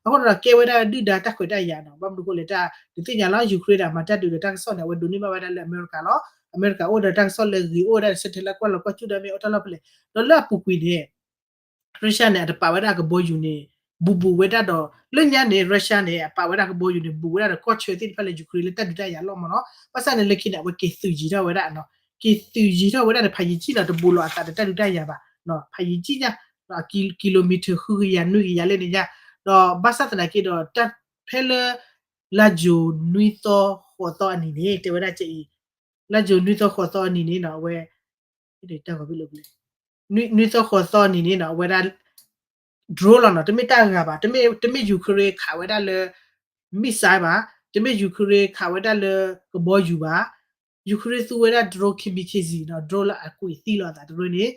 အဃိန့ၣ်ဒီးကဲဝဲဒၣ်ဒုၣ်ဒါတၢ်ခွဲးတၢ်ယာ်နီၤ ဘၣ်မနုၤအဃိလဲၣ်တၢ် ဒုးသ့ၣ်ညါလီၤ Ukraine ဒီးအမၤတၢ်ဒုးဒီးတၢ်ကစီၣ်န့ၣ် အဝဲဒိးန့ၢ်ဘၣ်ဝဲဒၣ်လၢအမဲရကၤလီၤ အမဲရကၤအိၣ်ဒီးတၢ်ကစီၣ်လၢဂ့ၤအိၣ်ဝဲဒၣ်ဒီး satellite ကွၢ်လီၤကွၢ်ဆူဒီးမ့ၢ်အိၣ်တၢ်လီၢ်ဖဲလဲၣ် ဒီးလၢအပူၤကွံာ်န့ၣ် Russia န့ၣ် အတပာ်ဝဲဒၣ်ကဘီယူၤန့ၣ် ဘူးဘူးဝဲဒၣ်ဒီး လၢညါန့ၣ် Russia န့ၣ် အပာ်ဝဲဒၣ်ကဘီယူၤန့ၣ် ဘူးဝဲဒၣ်ဒီးကီၢ်ဆၢသ့ၣ်တဖၣ်လၢ Ukraine လၢတၢ်ဒုးတၢ်ယၤလီၢ်မ့ၢ်နီၤ ဘၣ်ဆၣ်န့ၣ်လၢခံန့ၣ် အဝဲက့ၤသုးယံၤထီၣ်ဝဲဒၣ်နီၤ က့ၤသုးယံၤထီၣ်ဝဲဒၣ်န့ၣ် ဖးယံၤကံၣ်နီၤ တဘူးလီၤအသးဒီးတၢ်ဒုးတၢ်ယၤဘၣ် ဖးယံၤကံၣ်ညါ kilometer ဃုကယၤနွံကယၤလၢန့ၣ်ညါ ဒီးဘၣ်ဆၣ်သနာ်က့ဒီး တၢ်ဖဲလၢ လါယူၤနွံသီဃိးသီအနံၤန့ၣ် တဲဝဲဒၣ်ကဲအံၤ လါယူၤနွံသီဃိးသီအနံၤန့ၣ်နီၤ အဝဲ တၢ်ဂီၤဘ့ၣ်လၢ နွံသီဃိးသီအနံၤန့ၣ်နီၤ အဝဲဒၣ် drone လီၤနီၤ တမ့ၢ်တၢ်ဂၤဘၣ် တမ့ၢ် တမ့ၢ် Ukraine ခးဝဲဒၣ်လၢ missile ဘၣ် တမ့ၢ် Ukraine ခးဝဲဒၣ်လၢကဘီယူၤဘၣ် Ukraine သူဝဲဒၣ် drone kamikaze နီၤ drone လၢအကွံာ်သံလီၤအသးတရၢန့ၣ်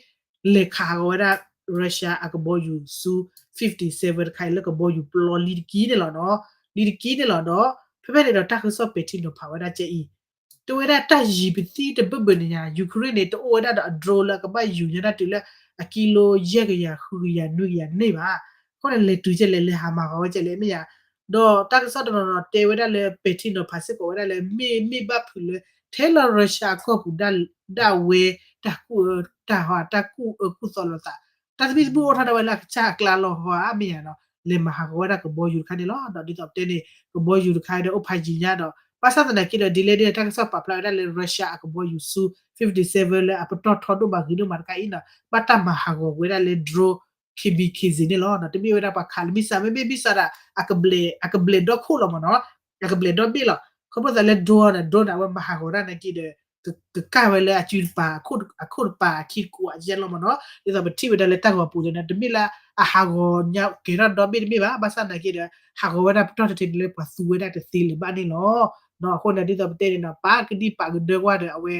လဲၤခးဟးဂီၤဝဲဒၣ် Russia အကဘီယူၤ Su fifty-seven တခါအံၤလၢကဘီယူၤပျီလံတက့ၢ်န့ၣ်လီၤနီၤ လံတက့ၢ်န့ၣ်လီၤဒီး ဖဲဖဲန့ၣ်ဒီးတၢ်ကစီၣ်ပဲာ်ထံနီၤဖးဝဲဒၣ်ကဲအံၤ တဲဝဲဒၣ်တၢ်ယံၤပသံတဘၢၣ်ဘၢၣ်န့ၣ်ညါ Ukraine န့ၣ် တအိၣ်ဝဲဒၣ်ဒီးအ drone လၢအကဘၣ်ယူၤညါတၢ်တုၤလၢ အကံလိယဲၢ်ကယၤ ဃုကယၤ နွံကယၤန့ၣ်ဘၣ် အဃိန့ၣ် လဲၤတုၤကဲလဲၣ် လဲၤဟးမၤဂီၤဝဲကဲလဲၣ်မ့ၢ်ယါ ဒီးတၢ်ကစီၣ်တနီၤနီၤတဲဝဲဒၣ်လၢ ပဲာ်ထံနီၤဖးစ့ၢ်ကီးဝဲဒၣ်လၢ မ့ၢ်မ့ၢ်ဘၣ်ဖုးလၢ ထဲလီၤ Russia အကီၢ်ပူၤဒၣ်ဝဲ တၢ်ကူၣ်အၢ တၢ်ဟီ တၢ်ကူၣ်အၢကူၣ်သီလိာ်သး တၢ်သဘံၣ်သဘုၣ်အိၣ်ထီၣ်ဒၣ်ဝဲလၢအကစၢ်အကျါလီၤဟီဧါ မ့ၢ်ယါနီၤ လဲၤမၤဟးဂီၤဝဲဒၣ်ကဘီယူၤတခါန့ၣ်လီၤ. ဒီးဒ်သိးပတဲန့ၣ် ကဘီယူၤတခါဒီးအိၣ်ဖးယံၤညါဒီး ဘၣ်ဆၣ်သနာ်က့ဒီး ဒ်လဲၣ်ဒ်လဲၣ် တၢ်ကစီၣ်ပာ်ဖျါဝဲဒၣ်လၢ Russia အကဘီယူၤ Su fifty-seven လၢအပတီၢ်ထီဒိၣ်မးဂ့ၤဒိၣ်မးတခါအံၤနီၤ ဘၣ်တၢ်မၤဟးဂီၤဝဲဒၣ်လၢ drone kamikaze န့ၣ်လီၤ. တမ့ၢ်ဝဲဒၣ်ပှၤခးလၢ missile မ့မ့ၢ် missile ဒၣ် အကဘျဲး အကဘျဲးဒီခိၣ်လီၤမ့ၢ်နီၤ အကဘျဲးဒီဘ့ၣ်လီၤ. ခီဖျိသးလၢ drone န့ၣ် drone န့ၣ် အဝဲမၤဟးဂီၤဒၣ်နာ်က့ဒီး ကကၣ်ဝဲလၢအစုတပၤ အခိၣ်တပၤအခံတကိးအယဲလီၤမ့ၢ်နီၤ. ဒ်သိးပထံၣ်ဝဲဒၣ်လၢတၢ်ဂီၤပူၤန့ၣ် တမ့ၢ်လၢအဟးဂီၤညါ ကဲထီၣ်ဒီဘ့ၣ်တမ့ၢ်ဘၣ်. ဘၣ်ဆၣ်သနာ်က့ဒီး ဟးဂီၤဝဲဒၣ်ပတီၢ်တထံန့ၣ်လၢပှၤသူဝဲဒၣ်တသ့လၢၤဘၣ်န့ၣ်လီၤ. အဃိန့ၣ် ဒ်သိးပတဲန့ၣ်နီၤ ပာ်ကဒံပာ်ကဒၢကွၢ်ဒီးအဝဲ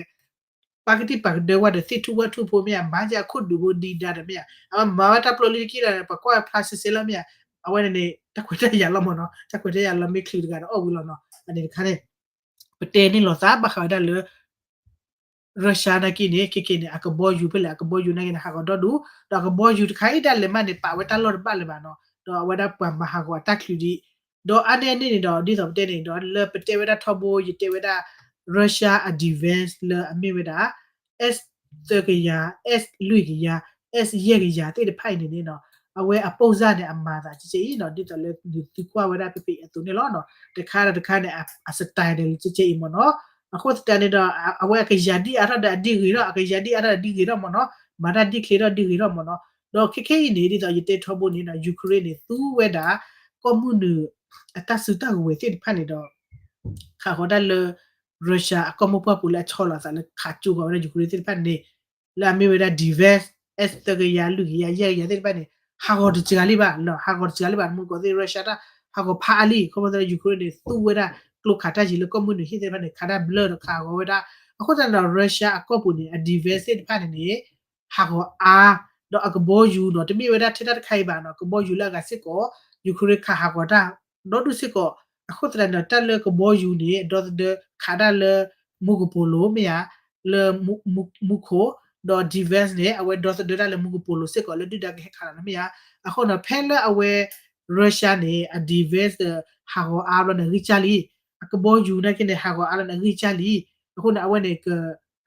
ပာ်ကဒံပာ်ကဒၢကွၢ်ဒီး သ့ၣ်ထူၣ်ဝၣ်ထူၣ်ဖိမ့ၢ်ဧါ မၤက့ၤအခိၣ်ဒူးဖိဒံးဒါဒီးမ့ၢ်ဧါ အဝဲမၤဝဲတၢ်ပျီလံတက့ၢ်ဒီး ပှၤကွၢ်ဖျါစဲစဲလီၤမ့ၢ်ဧါ. အဝဲန့ၣ်န့ၣ် တၢ်ခွဲးတၢ်ယာ်လီၤမ့ၢ်နီၤ တၢ်ခွဲးတၢ်ယာ်လီၤမ့ၢ်ချုးတဂၤဒီးအီၣ်ဝံၤလီၤနီၤ. အန့ၣ်တခါန့ၣ် ပတဲန့ၣ်လီၤသး ဘၣ်ဃးဝဲဒၣ်လၢ Russia နာ်က့န့ၣ် ခဲက့န့ၣ် အကဘီယူၤဖဲလဲၣ် အကဘီယူၤနာ်က့န့ၣ် ဟးဂီၤဒီဒူၣ် ဒီးအကဘီယူၤတခါအံၤဒၣ်လဲာ်မးန့ၣ် ပာ်ဝဲတၢ်လီၢ်တဘၣ်လၢၤဘၣ်နီၤ. ဒီးအဝဲဒၣ်ပှၤမၤဟးဂီၤအတၢ်ချုးဒံး ဒီးအါန့ၢ်အန့ၣ်န့ၣ်ဒီး ဒ်သိးပတဲန့ၣ်ဒီး လၢပတဲဝဲဒၣ်ထီဘိ ယတဲဝဲဒၣ် Russia အ defense လၢအမ့ၢ်ဝဲဒၣ် S သၢကယၤ S လွံၢ်ကယၤ S ယဲၢ်ကယၤသ့ၣ်တဖၣ်အံၤန့ၣ်န့ၣ်နီၤ အဝဲအပိၢ်စၢ်န့ၣ် အမၤသးကဲကဲအံၤနီၤ ဒ်သိးလၢသုကွၢ်ဝဲဒၣ်ဖဲဖဲအံၤအသိးန့ၣ်လီၤ. တခါဒီးတခါန့ၣ် အ style န့ၣ်ကဲကဲအံၤမ့ၢ်နီၤ. အဃိသတးန့ၣ်ဒီး အဝဲအကယၤဒ်အါထီၣ်ဒီးအဒ်ဂ့ၤထီၣ် အကယၤဒ်အါထီၣ်ဒီးဒ်ဂ့ၤထီၣ်မ့ၢ်နီၤ. မၤတၢ်ဒ်ချ့ထီၣ်ဒ်ဂ့ၤထီၣ်မ့ၢ်နီၤ. ဒီးခဲခဲအံၤန့ၣ် ဒ်သိးယတဲထီဘိန့ၣ် Ukraine န့ၣ် သူဝဲဒၣ် ကီၢ်မုၢ်နုာ် အတၢ်စုတၢ်ကဝဲၤသ့ၣ်တဖၣ်န့ၣ်ဒီး ခးဃီၤတၢ်လၢ Russia အကီၢ်မိၢ်ပှၢ်ပူၤလၢအဆီလီၤအသးလၢခးကၠိဃီၤဝဲဒၣ် Ukraine သ့ၣ်တဖၣ်န့ၣ် လၢအမ့ၢ်ဝဲဒၣ် defense S သၢကယၤ လွံၢ်ကယၤ ယဲၢ်ကယၤသ့ၣ်တဖၣ်န့ၣ် ဟးဂီၤတစှၤလံဘၣ် ဟးဂီၤတစှၤလံဘၣ် မူကီၢ်သ့ၣ် Russia တၢ်ဟးဂီၤဖးအါလံ ခီဖျိသတးလၢ Ukraine န့ၣ် သူဝဲဒၣ် ကျိခးတၢ်ယံၤလၢကီၢ်မုၢ်နုာ်ဟံၣ်သ့ၣ်တဖၣ်န့ၣ် ခးတၢ်ဘျၢဒီးခးဂီၤဝဲဒၣ် အဃိသတးန့ၣ်ဒီး Russia အကီၢ်ပူၤန့ၣ် အ defense သ့ၣ်တဖၣ်န့ၣ်န့ၣ် ဟးဂီၤအါ ဒီးအကဘီယူၤနီၤ တမ့ၢ်ဝဲဒၣ်ထဲတၢ်တခါအံၤဘၣ်နီၤ ကဘီယူၤလၢအဂၤစ့ၢ်ကီး Ukraine ခးဟးဂီၤတၢ် ဒီဒူၣ်စ့ၢ်ကီး အဃိသတးန့ၣ်ဒီး တၢ်လၢကဘီယူၤန့ၣ် ဒီသဒၢခးတၢ်လၢ မူကပိာ်လိၤ မ့ၢ်ဧါ လၢ မူခိၣ် ဒီး defense န့ၣ် အဝဲဒီသဒၢတၢ်လၢမူကပိာ်လိၤစ့ၢ်ကီး လၢဒုၣ်ဒါကဟဲခးလီၤန့ၣ်မ့ၢ်ဧါ. အဃိန့ၣ် ဖဲလၢအဝဲ Russia န့ၣ် အ defense ဟးဂီၤအါဘျီန့ၣ် အဂံၢ်စၢ်လံ အကဘီယူၤနာ်က့န့ၣ် ဟးဂီၤအါလီၤန့ၣ် အဂံၢ်စၢ်လံ အဃိန့ၣ် အဝဲန့ၣ်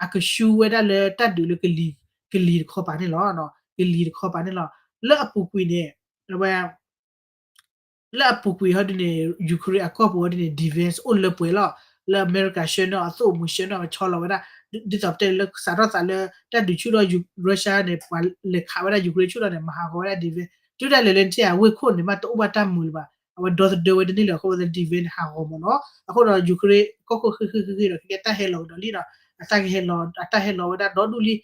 အကဆူဝဲဒၣ်လၢတၢ်ဒုးလၢ ကလံၤတခီပၤန့ၣ်လီၤ. ကလံၤတခီပၤန့ၣ်လီၤ. လၢအပူၤကွံာ်န့ၣ် အဝဲ လၢအပူၤကွံာ်ဟီဒ်န့ၣ် Ukraine အကီၢ်ပူၤဟီဒ်န့ၣ် defense အိၣ်လၢပှဲၤလီၤ. လၢအမဲရကၤဆှၢနီၣ် အသိၣ်မူဆှၢနီၣ် အဆီလီၤဝဲဒၣ် ဒ်သိးပတဲလၢစးထီၣ်သးလၢတၢ်ဒုးဆူၣ်ထီၣ် Russia န့ၣ် ပှၤလဲၤခးဝဲဒၣ် Ukraine ဆူၣ်ထီၣ်န့ၣ် မၤဟးဂီၤဝဲဒၣ် defense တုၤဒၣ်လဲာ်လၢနထံၣ်ဧါ ဝ့ၢ်ခိၣ်န့ၣ် မ့ၢ်တအိၣ်ဘၣ်တၢ်မုာ်လၢၤဘၣ် အဝဲဒီသဒၢဝဲတန့ၢ်လၢၤအဃိ defense န့ၣ် ဟးဂီၤမ့ၢ်နီၤ. အဃိဒီး Ukraine ကီၢ်ခိၣ်ဃ့ဃ့ဃ့ဃ့ဒီး ခဲကဲတၢ်ဟဲလီၤကဒီးလံနီၤ အတၢ်ကဟဲလီၤ အတၢ်ဟဲလီၤဝဲဒၣ်ဒီဒူၣ်လံ.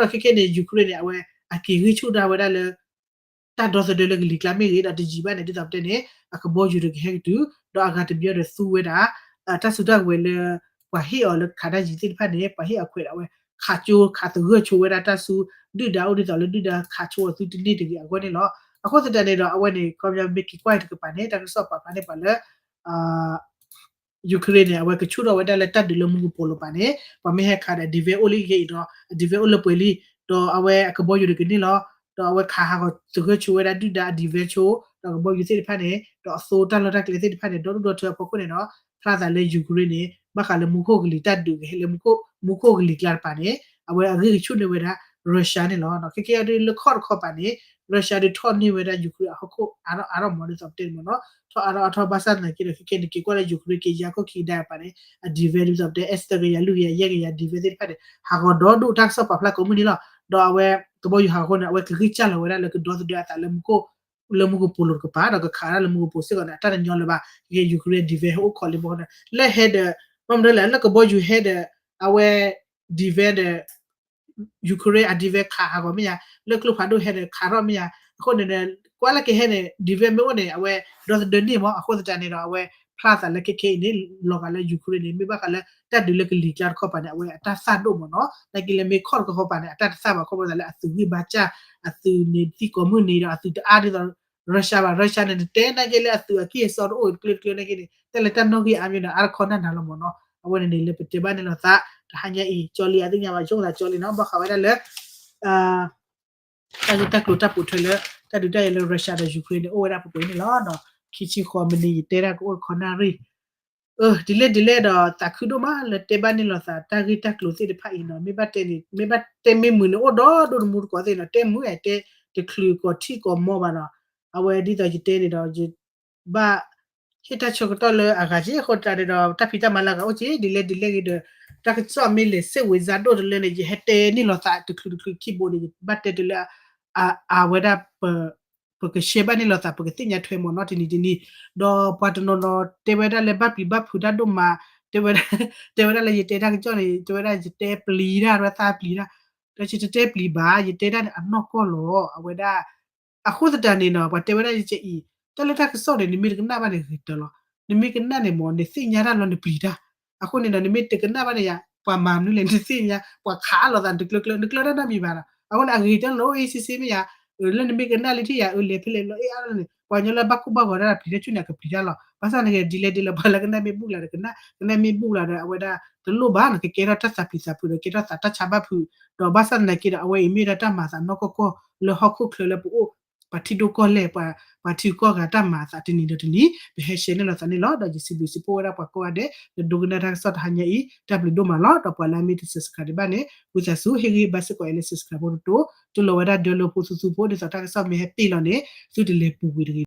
အဃိဒီးခဲခဲန့ၣ် Ukraine န့ၣ် အဝဲအက့ၤဂံၢ်ဆူၣ်ဒၣ်ဝဲဒၣ်လၢ တၢ်ဒီသဒၢလၢကလံၤကျါမ့ၢ်ဂ့ၤ ဒီးတယံာ်ဘၣ်န့ၣ် ဒ်သိးပတဲန့ၣ် အကဘီယူၤတကဟဲကတုၤ ဒီးအဂၤတဘျီဒီးသူဝဲဒၣ် တၢ်စုတၢ်ကဝဲၤလၢ ပှၤဟ့ၣ်အီၤလၢခးတၢ်ယံၤသ့ၣ်တဖၣ်န့ၣ် ပှၤဟ့ၣ်အခွဲးဒီးအဝဲ ခးကၠိခးသဂၢၢ်ဆိဝဲဒၣ်တၢ်ဆူ ဒုၣ်ဒါအိၣ်ဒ်သိးလၢဒုၣ်ဒါခးဆိအသုတန့ၢ်တဂ့ၤအဂီၢ်န့ၣ်လီၤ. အဃိသတးန့ၣ်ဒီး အဝဲန့ၣ် ခီပညီမ့ၢ်က့ၤကွၢ်တကပၤန့ၣ် တၢ်ကစီၣ်ပာ်ဖျါန့ၢ်ပှၤလၢ Ukraine န့ၣ် အဝဲကဆူၣ်ထီၣ်ဝဲဒၣ်လၢတၢ်ဒုးလၢမူကပိာ်လိၤပၤန့ၣ် ပှၤမ့ၢ်ဟဲခးဒီး defense အိၣ်လံခဲအံၤဒီး defense အိၣ်လၢပှဲၤလံ ဒီးအဝဲအကဘီယူၤတကန့ၢ်လီၤ. ဒီးအဝဲခးဟးဂီၤသဂၢၢ်ဆိဝဲဒၣ်ဒုၣ်ဒါအ defense ဆိ ဒီးကဘီယူၤသ့ၣ်တဖၣ်န့ၣ် ဒီးအသိတၢ်လီၢ်တၢ်ကျဲသ့ၣ်တဖၣ်န့ၣ် ဒီဒူၣ်ဒီထၢအဖီခိၣ်န့ၣ်ဒီး ဖျါသးလၢ Ukraine န့ၣ် ဘၣ်ဃးလၢမူခိၣ်ကလံၤတၢ်ဒုးကဟဲလၢ မူခိၣ်ကလံၤကျါတပၤန့ၣ် အဝဲအဂံၢ်ကဆူၣ်န့ၢ်ဝဲဒၣ် Russia န့ၣ်လီၤ. ခဲကဲအံၤဒ်လၢခီၣ်တခီပၤန့ၣ် Russia ဒ်ထီၣ်န့ၢ်ဝဲဒၣ် Ukraine အဟီၣ်ခိၣ်အါထီၣ်အါထီၣ်မ့ၢ်ဒ်သိးပတဲန့ၣ်မ့ၢ်နီၤ ထီၣ်အါထီၣ်အါထီၣ်ဘၣ်ဆၣ်သနာ်က့ဒီး ခဲကဲန့ၣ် က့ၤကွၢ်လၢ Ukraine က့ၤယါခိၣ်ခံကဒါတပၤန့ၣ် အ defense ဒ်သိးပတဲ S သၢကယၤ လွံၢ်ကယၤ ယဲၢ်ကယၤ defense သ့ၣ်တဖၣ်န့ၣ် ဟးဂီၤဒီဒူၣ်တၢ်ကစီၣ်ပာ်ဖျါကိးမုၢ်နံၤလီၤ. ဒီးအဝဲကဘီယူၤဟးဂီၤအဃိန့ၣ် အဝဲကဂံၢ်စၢ်လီၤဝဲဒၣ်လၢကဒီသဒၢအသးလၢမူခိၣ် လၢမူကပိာ်လိၤတကပၤ ဒီးကခးဒၣ်လၢမူကပိာ်စ့ၢ်ကီးန့ၣ် အတၢ်တညီလၢၤဘၣ် ကဲ Ukraine defense အိၣ်ခိးလံဘီန့ၣ် လၢဟဲဒီး ဘၣ်မနုၤလဲၣ် လၢကဘီယူၤဟဲဒီး အဝဲ defense ဒီး Ukraine အ defense ခးဟးဂီၤမ့ၢ်ယါ လၢကျိဖးဒိၣ်ဟဲဒီးခးထီၣ်မ့ၢ်ယါ အဃိန့ၣ် ကွၢ်လၢကဟဲန့ၣ် defense မ့ၢ်အိၣ်န့ၣ် အဝဲဒီသဒၢန့ၢ်မ့ၢ် အဃိသတးန့ၣ်ဒီး အဝဲဖျါသးလၢခဲခဲအံၤန့ၣ် လီၤဂာ်လၢ Ukraine န့ၣ် မ့ၢ်ဘၣ်ဃးလၢတၢ်ဒုးလၢကလံၤကျါတခီပၤန့ၣ် အဝဲအတၢ်သၣ်ဒိၣ်မ့ၢ်နီၤ နာ်က့လၢမ့ၢ်ခီၣ်တခီပၤန့ၣ် အတၢ်တသၣ်ဘၣ် ခီဖျိသးလၢအသုးဂံၢ်ဘါစၢ် အသုးန့ၣ်သံကိးမုၢ်နံၤဒီး အသုးတအါဒ်သိး Russia ဘၣ် Russia န့ၣ် နတဲနာ်က့လၢအသုးအကံၢ်အစီတအိၣ်တကျၢတကျၢနာ်က့န့ၣ် တၢ်လၢတၢ်နီၣ်ဂံၢ်အါမံၤဒီး အါတခီနၢ်နၤလီၤမ့ၢ်နီၤ အဝဲန့ၣ်န့ၣ်လၢပတဲဘၣ်န့ၣ်လိာ်သး တဟါညါအံၤ ကၠီလံအသ့ၣ်ညါဘၣ် ဆိကမိၣ်သးကၠီလံနီၤ ဘၣ်ဃးဝဲဒၣ်လၢ တၢ်ဂ့ၢ်တၢ်ကျိၤတၢ်ပိာ်ထွဲလၢ တၢ်ဒုးတၢ်ယၤလၢ Russia ဒီး Ukraine န့ၣ် အိၣ်ဝဲဒၣ်ပှဲၤပှဲၤန့ၣ်လီၤ. ခံဆံဃိးမံးနံး ယတဲဒၣ်ကအိၣ်တခီနၣ်ရံၣ် ဒ်လဲၣ်ဒ်လဲၣ်ဒီး သးခုဒိၣ်မးလၢတဲဘၣ်န့ၣ်လိာ်သး တၢ်ဂ့ၢ်တၢ်ကျိၤသ့ၣ်တဖၣ်အံၤနီၤ မ့ၢ်ဘၣ်တဲန့ၣ် မ့ၢ်ဘၣ်တဲမ့ၢ်မုာ်န့ၣ် အိၣ်ဒီဒိၣ်တမူတကိးသ့ၣ်နီၤ တဲမုာ်တဲတချုးကိးထံၣ်ကိးမီဘၣ်နီၤ အဝဲဒ်သိးယတဲန့ၣ်ဒီး ယ ဘၣ်ဟ့ၣ်တၢ်ဆၢကတီၢ်လၢအဂၤက့ အဃိတၢ်န့ၣ်ဒီး တၢ်ဖံးတၢ်မၤလၢအဂၤအိၣ်က့ ဒ်လဲၣ်ဒ်လဲၣ်ဂ့ၤဒီး တၢ်ကစီၣ်မ့ၢ်လဲၤစ့ၣ်ဝံၤစါဒိၣ်တလၢန့ၣ် ယဟဲတဲန့ၢ်လိာ်သးတချုးတချုးခံဘိန့ၣ် ယဘၣ်တဲတုၤလၢ အဝဲဒၣ် ပကရှဲဘၣ်န့ၢ်လိာ်သး ပကသ့ၣ်ညါထွဲမ့ၢ်နီၤ တနံၤတနံၤ ဒီးပှၤတနီၤနီၤ တဲဝဲဒၣ်လၢဘၣ်ပျံၤဘၣ်ဖုးတၢ်ဒိၣ်မး တဲဝဲဒၣ်လၢယတဲတၢ်ကစီၣ်န့ၣ် တဲဝဲဒၣ်ယတဲပျံၤတၢ် ဝဲသးပျံၤတၢ် ဒီးယတတဲပျံၤဘၣ် ယတဲတၢ်န့ၣ်အနီၢ်ကီၢ်လီၤ အဝဲဒၣ် အဃိသတးန့ၣ်နီၤ ပှၤတဲဝဲဒၣ်ယကအံၤ တၢ်လၢတၢ်ကစီၣ်န့ၣ် နမ့ၢ်တကနၣ်ဘၣ်န့ၣ်ဂ့ၤတၢၢ်လီၤ နမ့ၢ်ကနၣ်န့ၣ်မ့ၢ် နသ့ၣ်ညါတၢ်လီၤ နပျံၤတၢ် အဃိန့ၣ်ဒီး နမ့ၢ်တကနၣ်ဘၣ်န့ၣ်ယါ ပှၤမၤမနုၤလဲၣ် နသ့ၣ်ညါ ပှၤခးအလီၤသး နတကျၢၤကျၢၤ နကျၢၤတၢ်နီတမံၤဘၣ်နီၤ အဃိန့ၣ် အဂ့ၤတၢၢ်လီၤ အိၣ်အ့ၣ်စ့စ့မ့ၢ်ယါ လၢနမ့ၢ်ကနၣ်လၢထံၣ်ယါ အၢလဲၤဖဲလဲၣ်လီၤ အ့ၣ်အါလီၤန့ၣ် ပှၤကညီလၢဘၣ်ကိၢ်ဘၣ်ဂီၤတၢ် ပျံၤတၢ်ဆူၣ်န့ၣ် အကပျံၤတၢ်လီၤ ဘၣ်ဆၣ်န့ၣ်က့ ဒ်လဲၣ်ဒ်လဲၣ် ပှၤလၢကနၣ်မ့ၢ်ဘူၣ်လၢၤဒီးကနၣ် ကနၣ်မ့ၢ်ဘူၣ်လၢၤဒီး အဝဲဒၣ်တလိၣ်ဘၣ်နီၤ ကကဲထီၣ်တၢ်သးပျံၤသးဖုးဒီး ကဲထီၣ်သးတၢ်ဆါဘၣ်ဖုး ဒီးဘၣ်ဆၣ်သနာ်က့ဒီး အဝဲအံၤမ့ၢ်ဒၣ်တၢ်မၤသးနီၢ်ကီၢ်ကီၢ်လၢဟီၣ်ခိၣ်ချၢလၢပအိၣ် ပှၤထံဒိၣ်ကီၢ်လဲၢ် ပှၤထံကီၢ်ဂၤတၢ်မၤအသးတနံၤဒီးတနံၤ ပဟဲ share န့ၢ်လိာ်သးန့ၣ်လီၤ. ဒီးယစံးဘျုးစံးဖှိၣ်ဝဲဒၣ်ပှၤကိးဂၤဒဲး လၢဒိကနၣ်တၢ်ကစီၣ်တဟါညါအံၤ တၢ်ဘျုးဒိၣ်မးလီၤ. ဒီးပှၤလၢအမ့ၢ်တ subscribe ဘၣ်န့ၣ် ဝံသးစူၤ ဟ့ၣ်ဂံၢ်ဘါစ့ၢ်ကီးအီၤလၢ subscribe ဖိတတိၤ တူၢ်လိာ်ဝဲဒၣ်ဒၢလိာ်ဖိသူသူဖိ ဒ်သိးတၢ်ကစီၣ်မ့ၢ်ဟဲပ့ၢ်လီၤန့ၣ် သုတလဲၤပူၤကွံာ်တဂ့ၤ.